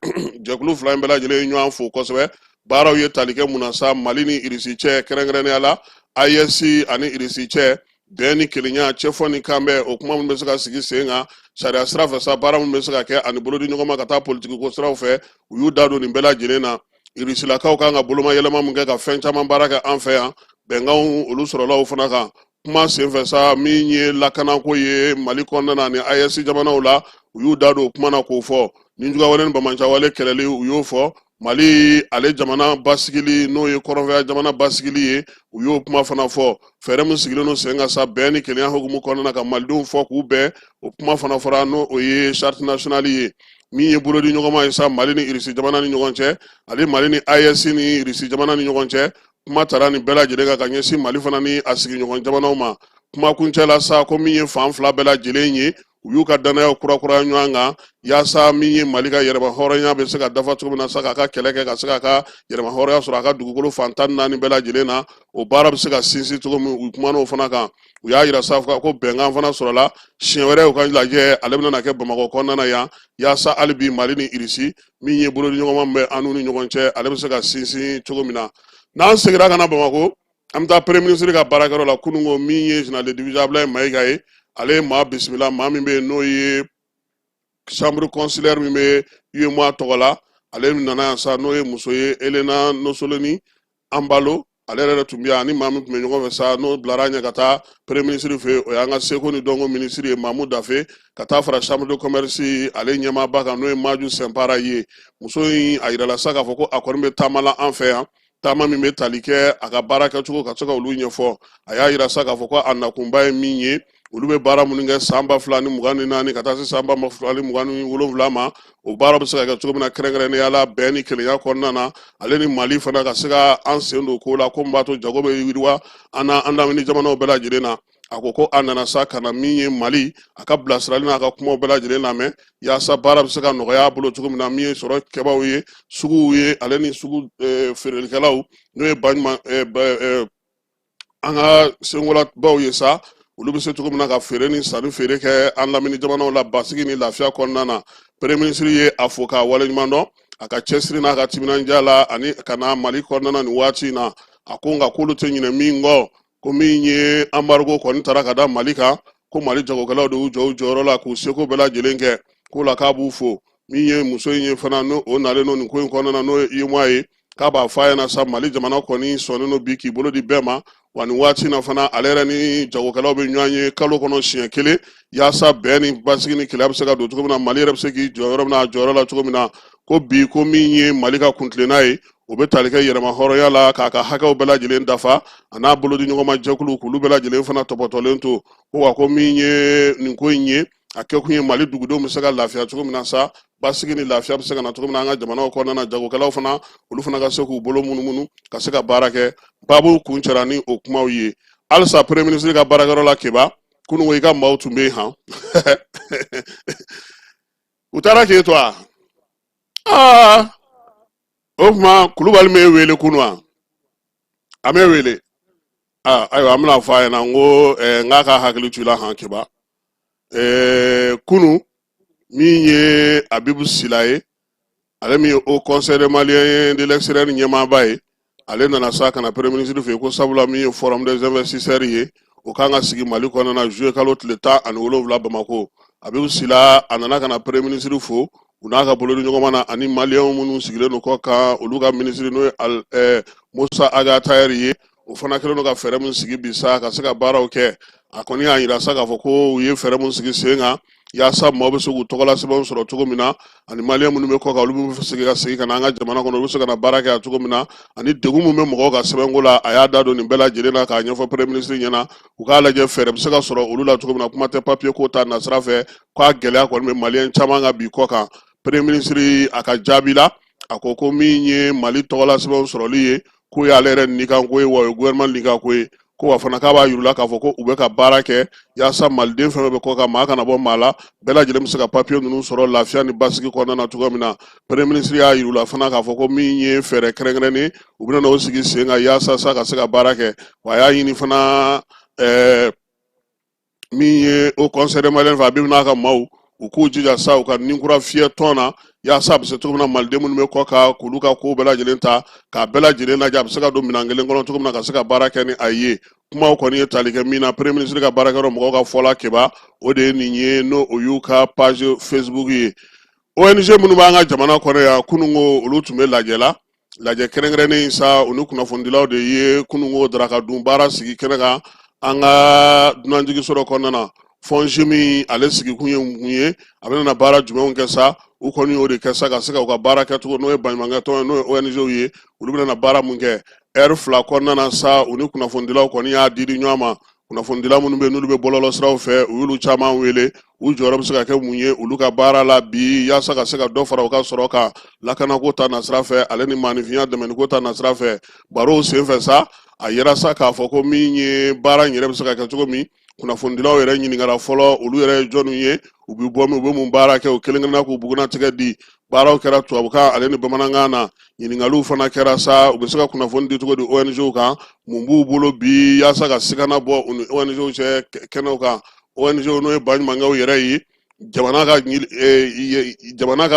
jɛkulu fila in bɛɛ lajɛlen ye ɲɔgɔn fo kosɛbɛ. Baaraw ye tali kɛ mun na sa Mali ni Irisi cɛ, kɛrɛnkɛrɛnnenya la AES ani Irisi cɛ, bɛn ni kelenya, cɛfɔ ni kanbɛn, o kuma minnu bɛ se ka sigi sen kan sariya sira fɛ sa, baara minnu bɛ se ka kɛ ani bolodi ɲɔgɔn ma ka taa politiki ko siraw fɛ, u y'u da don nin bɛɛ lajɛlen na. Irisilakaw kan ka boloma yɛlɛma min kɛ ka fɛn caman baara kɛ an fɛ yan, bɛnkanw olu sɔrɔla o fana kan. Kuma senfɛ sa, min ye lakanako ye Mali kɔnɔna na ni AES jamanaw la, u y'u da don o kuma na k'o fɔ. Nijuguwale ni banbaanciwale kɛlɛli, u y'o fɔ. Mali ale jamana basigili, n'o ye kɔrɔnfɛya jamana basigili ye, u y'o kuma fana fɔ. Fɛɛrɛ min sigilen don sen kan sa bɛn ni kelenya hukumu kɔnɔna na ka malidenw fɔ k'u bɛn, o kuma fana fɔra, n'o o ye charte nationale ye. Min ye bolodi ɲɔgɔnma ye sa Mali ni Irisi jamana ni ɲɔgɔn cɛ, ani Mali ni AES ni Irisi jamana ni ɲɔgɔn cɛ, kuma tara nin bɛɛ lajɛlen kan ka ɲɛsin Mali fana ni a sigiɲɔgɔn jamanaw ma. Kuma kuncɛ la sa, ko min ye fan fila bɛɛ lajɛlen ye, u y'u ka dannayaw kurakuraya ɲɔgɔn kan, yaasa min ye Mali ka yɛrɛma hɔrɔnya bɛ se ka dafa cogo min na sa, k'a ka kɛlɛ kɛ ka se k'a ka yɛrɛma hɔrɔnya sɔrɔ a ka dugukolo fan 14 bɛɛ lajɛlen na, o baara bɛ se ka sinsin cogo min, u kumana o fana kan. U y'a yira sa ko bɛnkan fana sɔrɔla, siɲɛ wɛrɛ u ka lajɛ ale bɛna kɛ Bamakɔ kɔnɔna na yan, yaasa hali bi Mali ni Irisi, min ye bolodiɲɔgɔnma min bɛ an n'u ni ɲɔgɔn cɛ, ale bɛ se ka sinsin cogo min na. N'an seginna ka na Bamakɔ, an bɛ taa premier ministre ka baarakɛyɔrɔ la. Kununko, min ye général de division Abulaye Mayiga ye, ale ye maa bisimila, maa min bɛ yen n'o ye chambre consulaire min bɛ UEMOA tɔgɔ la. Ale nana yan sa, n'o ye muso ye, Elena Nosoloni Anbalo. Ale yɛrɛ tun bɛ yan ani maa min tun bɛ ɲɔgɔn fɛ sa, n'o bilara ɲɛ ka taa premier ministre fɛ, o y'an ka seko ni dɔnko minisiri ye, Mamu Dafe, ka taa fara chambre de commerce ale ɲɛmaaba kan, n'o ye Maju Sɛnpara ye. Muso in, a yirala sa k'a fɔ ko a kɔni bɛ taama la an fɛ yan, taama min bɛ tali kɛ a ka baara kɛcogo ka se ka olu ɲɛfɔ. A y'a yira sa k'a fɔ ko a nakunba ye min ye, olu bɛ baara minnu kɛ san 2024 ka taa se san 2027 ma, o baara bɛ se ka kɛ cogo min na, kɛrɛnkɛrɛnnenya la bɛn ni kelenya kɔnɔna na, ale ni Mali fana ka se ka an sen don ko la, ko min b'a to jago bɛ yiriwa an na an lamini jamanaw bɛɛ lajɛlen na. A ko ko a nana sa ka na min ye Mali, a ka bilasirali n'a ka kumaw bɛɛ lajɛlen lamɛn, yaasa baara bɛ se ka nɔgɔya a bolo cogo min na. Min ye sɔrɔ kɛbaaw ye, suguw ye, ale ni sugu feerelikɛlaw, n'o ye baɲuman an ka senkolabaw ye sa, olu bɛ se cogo min na ka feere ni sanni feere kɛ an lamini jamanaw la basigi ni lafiya kɔnɔna na. Premier ministre ye a fo k'a waleɲuman dɔn a ka cɛsiri n'a ka timinandiya la ani ka na Mali kɔnɔna na nin waati in na. A ko nka k'olu tɛ ɲinɛ min kɔ, ko min ye embargo kɔni tara ka da Mali kan, ko Mali jagokɛlaw de y'u jɔ u jɔyɔrɔ la k'u seko bɛɛ lajɛlen kɛ, k'o la k'a b'u fo. Min ye muso in ye fana, n'o o nalen don nin ko in kɔnɔna na, n'o ye UEMOA ye, k'a b'a fɔ a ɲɛna sa, Mali jamana kɔni sɔnnen don bi k'i bolo di bɛɛ ma. Wa nin waati na fana, ale yɛrɛ ni jagokɛlaw bɛ ɲɔgɔn ye kalo kɔnɔ siɲɛ kelen, yaasa bɛn ni basigi ni kelenya bɛ se ka don cogo min na, Mali yɛrɛ bɛ se k'i jɔ yɔrɔ min na a jɔyɔrɔ la cogo min na. Ko bi, ko min ye Mali ka kuntilenna ye, o bɛ tali kɛ yɛrɛma hɔrɔnya la, k'a ka hakɛw bɛɛ lajɛlen dafa, a n'a bolodi ɲɔgɔnma jɛkulu k'olu bɛɛ lajɛlen fana tɔpɔtɔlen to. Ko wa ko min ye nin ko in ye, a kɛkun ye Mali dugudenw bɛ se ka lafiya cogo min na sa, basigi ni lafiya bɛ se ka na cogo min na an ka jamanaw kɔnɔna na, jagokɛlaw fana, olu fana ka se k'u bolo munumunu ka se ka baara kɛ. Baabu kuncɛra ni o kumaw ye. Halisa premier ministre ka baarakɛyɔrɔ la, Keba, kununko i ka maaw tun bɛ yen han, u taara k'e to a aa o tuma Kulubali m'e wele kunu wa? A m'e wele? Aa, ayiwa, an bɛna fɔ a ɲɛna n ko n k'a ka hakili to i la han, Keba. Kunu, min ye Abibu Sila ye, ale min ye Haut Conseil des Maliens de l'extérieur ɲɛmaaba ye, ale nana sa ka na premier ministre fɛ yen, ko sabula min ye forum des investisseurs ye, o kan ka sigi Mali kɔnɔna na juillet kalo tile 17 Bamakɔ. Abibu Sila, a nana ka na premier ministre fo u n'a ka bolodiɲɔgɔnma na, ani maliyɛnw minnu sigilen don kɔ kan, olu ka minisiri, n'o ye Musa Ag Attaher ye, o fana kɛlen don ka fɛɛrɛ min sigi bi sa ka se ka baaraw kɛ. A kɔni y'a yira sa k'a fɔ ko u ye fɛɛrɛ min sigi sen kan yaasa maaw bɛ se k'u tɔgɔla sɛbɛnw sɔrɔ cogo min na, ani maliyɛn minnu bɛ kɔ kan, olu bɛ se ka segin ka na an ka jamana kɔnɔ, olu bɛ se ka na baara kɛ a cogo min na, ani degun min bɛ mɔgɔw ka sɛbɛnko la. A y'a da don nin bɛɛ lajɛlen na k'a ɲɛfɔ premier ministre ɲɛna, u k'a lajɛ fɛɛrɛ bɛ se ka sɔrɔ olu la cogo min na. Kuma tɛ papiye ko ta nasira fɛ, k'a gɛlɛya kɔni bɛ maliyɛn caman kan bi kɔ kan. Premier ministre a ka jaabi la, a ko ko min ye Mali tɔgɔla sɛbɛnw sɔrɔli ye, k'o y'ale yɛrɛ nikanko ye, wa o ye gouvernement nikanko ye. Ko wa fana k'a b'a yir'u la k'a fɔ ko u bɛ ka baara kɛ yaasa maliden fɛn fɛn bɛ kɔ kan, maa kana bɔ maa la, bɛɛ lajɛlen bɛ se ka papiye ninnu sɔrɔ lafiya ni basigi kɔnɔna na cogo min na. Premier ministre y'a yir'u la fana k'a fɔ ko min ye fɛɛrɛ kɛrɛnkɛrɛnnen, u bɛna n'o sigi sen kan yaasa sa ka se ka baara kɛ. Wa a y'a ɲini fana min ye Haut Conseil des Maliens fɛ, a bɛ n'a ka maaw, u k'u jija sa u ka ninkura fiyɛ tɔn na, yaasa a bɛ se cogo min na maliden minnu bɛ kɔ kan, k'olu ka kow bɛɛ lajɛlen ta k'a bɛɛ lajɛlen lajɛ, a bɛ se ka don minɛn kelen kɔnɔ cogo min na ka se ka baara kɛ ni a ye. Kumaw kɔni ye tali kɛ min na premier ministre ka baarakɛyɔrɔ mɔgɔw ka fɔ la, Keba, o de ye nin ye, n'o o y'u ka page Facebook ye. ONG minnu b'an ka jamana kɔnɔ yan, kununko olu tun bɛ lajɛ la, lajɛ kɛrɛnkɛrɛnnen sa, u ni kunnafonidilaw de ye kununko daraka dun baara sigi kɛnɛ kan an ka dunanjiginso dɔ kɔnɔna na. FONGIM, ale sigikun ye mun ye, a bɛna na baara jumɛnw kɛ sa, U kɔni y'o de kɛ sa ka se ka u ka baara kɛcogo, n'o ye baɲumankɛtɔn ye, n'o ye ONG ye, olu bɛna baara mun kɛ ɛri 2 kɔnɔna na sa. U ni kunnafonidilaw kɔni y'a di di ɲɔgɔn ma. Kunnafonidila minnu bɛ yen, n'olu bɛ bɔlɔlɔ siraw fɛ, u y'olu caman wele, u jɔyɔrɔ bɛ se ka kɛ mun ye olu ka baara la bi, yaasa ka se ka dɔ fara u ka sɔrɔ kan, lakanako ta nasira fɛ, ale ni maaninfinya dɛmɛniko ta nasira fɛ. Barow senfɛ sa, a yera sa k'a fɔ ko min ye baara in yɛrɛ bɛ se ka kɛ cogo min, kunnafonidilaw yɛrɛ ɲininkara fɔlɔ, olu yɛrɛ ye jɔnniw ye, u bɛ bɔ min, u bɛ mun baara kɛ. U kelen kelenna k'u bugunnatigɛ di. Baaraw kɛra tubabukan ale ni bamanankan na. Ɲininkaliw fana kɛra sa, u bɛ se ka kunnafoni di cogo di ONGw kan, mun b'u bolo bi yaasa ka sigana bɔ u ni ONGw cɛ kɛnɛw kan, ONGw n'o ye baɲumankɛw yɛrɛ ye, jamana ka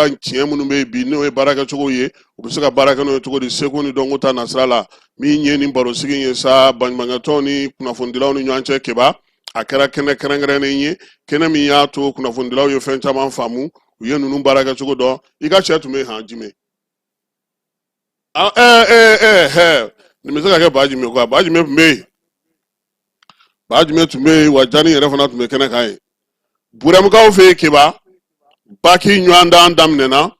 tiɲɛ minnu bɛ yen bi, n'o ye baarakɛcogo ye, u bɛ se ka baara kɛ n'o ye cogo di, seko ni dɔnko ta nasira la. Min ye nin barosigi ye sa, baɲumankɛtɔnw ni kunnafonidilaw ni ɲɔgɔn cɛ, Keba, a kɛra kɛnɛ kɛrɛnkɛrɛnnen ye, kɛnɛ min y'a to kunnafonidilaw ye fɛn caman faamu, u ye ninnu baarakɛcogo dɔn. I ka cɛ tun bɛ yen han, Jime. Ɛɛ ɛɛ ɛɛ, nin bɛ se ka kɛ Bajime quoi. Bajime tun bɛ yen, Bajime tun bɛ yen wa. Jani yɛrɛ fana tun bɛ kɛnɛ kan yen. Burɛmukaw fɛ yen, Keba, baki ɲɔgɔndan daminɛna.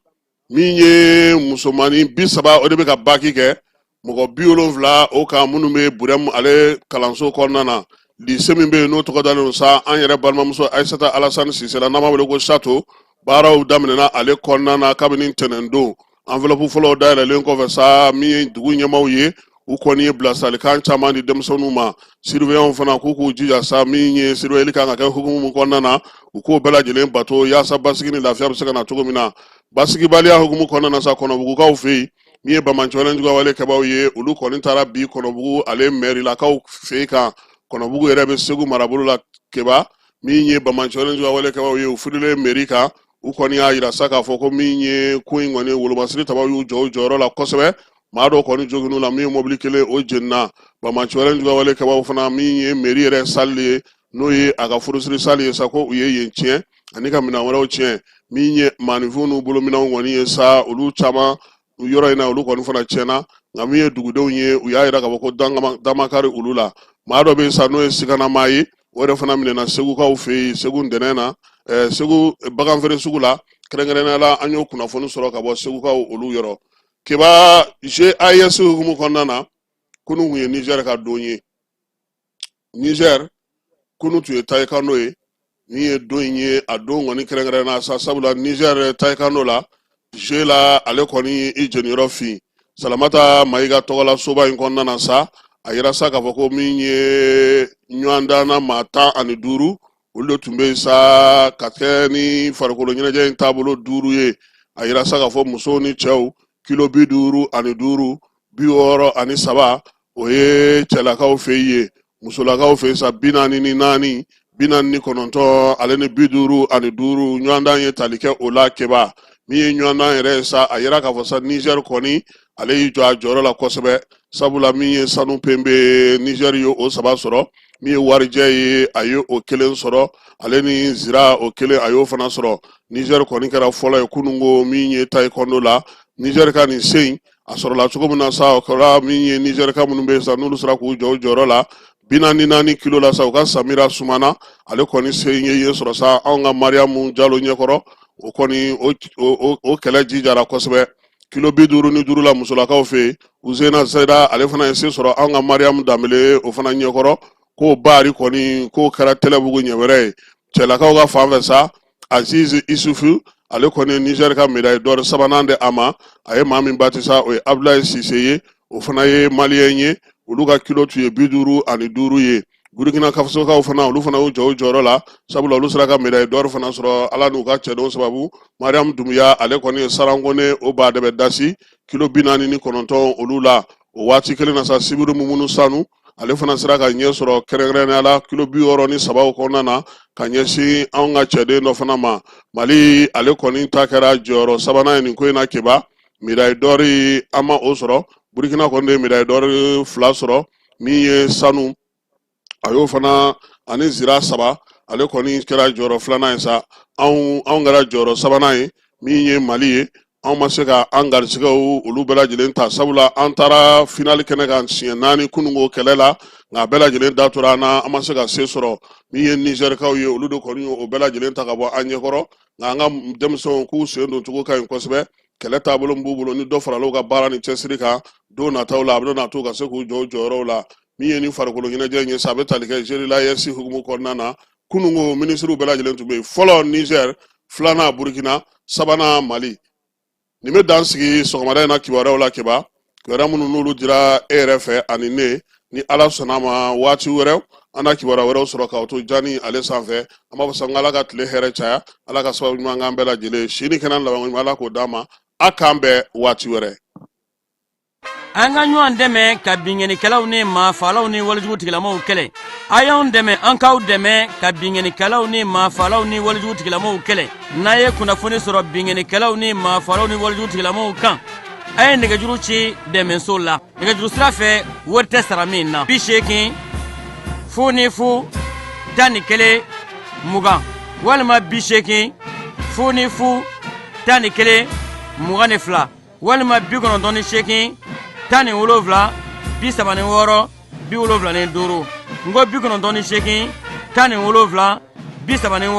Min ye musomannin 30, o de bɛ ka baki kɛ, mɔgɔ 70 o kan, minnu bɛ Burɛmu ale kalanso kɔnɔna na, lycée min bɛ yen, n'o tɔgɔ dalen don sa an yɛrɛ balimamuso Ayisata Alasani Sise la, n'an b'a wele ko Sato. Baaraw daminɛna ale kɔnɔna na kabini ntɛnɛndon. Enveloppe fɔlɔw dayɛlɛlen kɔfɛ sa, min ye dugu ɲɛmaaw ye, u kɔni ye bilasiralikan caman di denmisɛnninw ma. Surveillants fana k'u k'u jija sa, min ye surveillir kan ka kɛ hukumu min kɔnɔna na, u k'o bɛɛ lajɛlen bato, yaasa basigi ni lafiya bɛ se ka na cogo min na. Basigibaliya hukumu kɔnɔna na sa, Kɔnɔbugukaw fɛ yen, min ye banbaanci wale juguya wale kɛbaaw ye, olu kɔni taara bi Kɔnɔbugu ale mɛrilakaw fɛ yen kan. Kɔnɔbugu yɛrɛ bɛ Segu marabolo la, Keba. Min ye banbaanci wale juguya wale kɛbaaw ye, u firilen mɛri kan, u kɔni y'a yira sa k'a fɔ ko min ye ko in kɔni, wolomasiri tabaw y'u jɔ u jɔyɔrɔ la kosɛbɛ. Maa dɔw kɔni joginn'u la, min ye mobili kelen, o jenina. Banbaanci wale juguya wale kɛbaaw fana, min ye mɛri yɛrɛ salle ye, n'o ye a ka furusiri salle ye sa, ko u ye yen tiɲɛ ani ka minɛn wɛrɛw tiɲɛ. Min ye maaninfinw n'u bolominɛnw kɔni ye sa, olu caman yɔrɔ in na, olu kɔni fana tiɲɛna. Nka min ye dugudenw ye, u y'a yira k'a fɔ ko dan ma kari olu la. Maa dɔ bɛ yen sa, n'o ye siganamaa ye, o yɛrɛ fana minɛna Segukaw fɛ yen, Segu ntɛnɛn na, Segu baganfeere sugu la kɛrɛnkɛrɛnnenya la. An y'o kunnafoni sɔrɔ ka bɔ Segukaw olu yɔrɔ. Keba, AES hukumu kɔnɔna na, kunun tun ye Niger ka don ye. Niger, kunun tun ye taekwondo ye. Min ye don in ye, a don kɔni kɛrɛnkɛrɛnna sa, sabula Niger taekwondo la, jeu la, ale kɔni i jeniyɔrɔ fin Salamata Mayiga tɔgɔla soba in kɔnɔna na sa. A yira sa k'a fɔ ko min ye ɲɔgɔndanna maa 15, olu de tun bɛ yen sa ka kɛ ni farikolo ɲɛnajɛ in taabolo duuru ye. A yira sa k'a fɔ musow ni cɛw, kilo 55, 63, o ye cɛlakaw fɛ yen. Musolakaw fɛ yen sa, 44, 49 ale ni 55, ɲɔgɔndan ye tali kɛ o la. Keba, min ye ɲɔgɔndan yɛrɛ ye sa, a yira k'a fɔ sa Niger kɔni, ale y'i jɔ a jɔyɔrɔ la kosɛbɛ, sabula min ye sanu penbe, Niger ye o saba sɔrɔ. Min ye warijɛ ye, a ye o kelen sɔrɔ, ale ni zira o kelen, a y'o fana sɔrɔ. Niger kɔni kɛra fɔlɔ ye kununko min ye taekwondo la. Niger ka nin se in, a sɔrɔla cogo min na sa, o kɛra min ye Nizɛrika minnu bɛ yen sa, n'olu sera k'u jɔ u jɔyɔrɔ la 44 kilo la sa, u ka Samira Sumana, ale kɔni se ye yen sɔrɔ sa anw ka Mariyamu Jalo ɲɛkɔrɔ. O kɔni o kɛlɛ jijara kosɛbɛ. Kilo 55 la musolakaw fɛ yen, Uzena Zeda, ale fana ye se sɔrɔ anw ka Mariyamu Danbele, o fana ɲɛkɔrɔ. K'o baari kɔni, k'o kɛra tɛlɛbugu ɲɛ wɛrɛ ye. Cɛlakaw ka fan fɛ sa, Aziz Isufu, ale kɔni ye Niger ka médaille d'or sabanan di a ma. A ye maa min battu sa, o ye Abdoulaye Sise ye, o fana ye maliyɛn ye. Olu ka kilo tun ye 55 ye. Burkina Fasokaw fana, olu fana y'u jɔ u jɔyɔrɔ la, sabula olu sera ka médaille d'or fana sɔrɔ Ala n'u ka cɛdenw sababu. Mariam Dumbuya, ale kɔni ye Sarankone o ba de bɛ dasi kilo 49 olu la. O waati kelen na sa, Sibiru Mumunu Sanu, ale fana sera ka ɲɛ sɔrɔ kɛrɛnkɛrɛnnenya la kilo 63 kɔnɔna na ka ɲɛsin anw ka cɛden dɔ fana ma. Mali, ale kɔni ta kɛra jɔyɔrɔ sabanan ye nin ko in na. Keba, médaille d'or an ma o sɔrɔ. Burkina kɔni de ye médaille d'or fila sɔrɔ. Min ye sanu, a y'o fana ani zira saba, ale kɔni kɛra jɔyɔrɔ filanan ye sa. Anw kɛra jɔyɔrɔ sabanan ye. Min ye Mali ye, Anw ma se ka an garisigɛw olu bɛɛ lajɛlen ta, sabula an taara finali kɛnɛ kan siɲɛ naani kununko kɛlɛ la, nka a bɛɛ lajɛlen da tora an na, an ma se ka se sɔrɔ. Min ye Nizɛrikaw ye, olu de kɔni ye o bɛɛ lajɛlen ta ka bɔ an ɲɛkɔrɔ. Nka an ka denmisɛnw k'u sen don cogo ka ɲi kosɛbɛ. Kɛlɛ taabolo min b'u bolo, ni dɔ farala u ka baara ni cɛsiri kan, don nataw la a bɛna to ka se k'u jɔ u jɔyɔrɔw la. Min ye ni farikolo ɲɛnajɛ in ye sa, a bɛ tali kɛ Jeux de l'AES hukumu kɔnɔna na. Kununko minisiriw bɛɛ lajɛlen tun bɛ yen: fɔlɔ Nizɛri, filanan Burukina, sabanan Mali. Nin bɛ dan sigi sɔgɔmada in na kibaruyaw la. Keba, kibaruya minnu n'olu dira e yɛrɛ fɛ ani ne, ni Ala sɔnna a ma, waati wɛrɛ an na kibaruya wɛrɛw sɔrɔ k'aw to jani ale sanfɛ. An b'a fɔ sa, Ala ka tile hɛrɛ caya, Ala ka sababu ɲuman k'an bɛɛ lajɛlen, si ni kɛnɛ laban ɲuman, Ala k'o d'an ma. A k'an bɛn waati wɛrɛ. An ka ɲɔgɔn dɛmɛ ka binkannikɛlaw ni maafalaw ni walejugu tigilamaw kɛlɛ. A y'anw dɛmɛ, an k'aw dɛmɛ ka binkannikɛlaw ni maafalaw ni walejugu tigilamaw kɛlɛ. N'a ye kunnafoni sɔrɔ binkannikɛlaw ni maafalaw ni walejugu tigilamaw kan, a ye nɛgɛjuru ci dɛmɛso la nɛgɛjuru sira fɛ, wari tɛ sara min na: 80 00 11 20 walima 80 00 11 22 walima 98 17 36 75. N ko 98 17 36 45.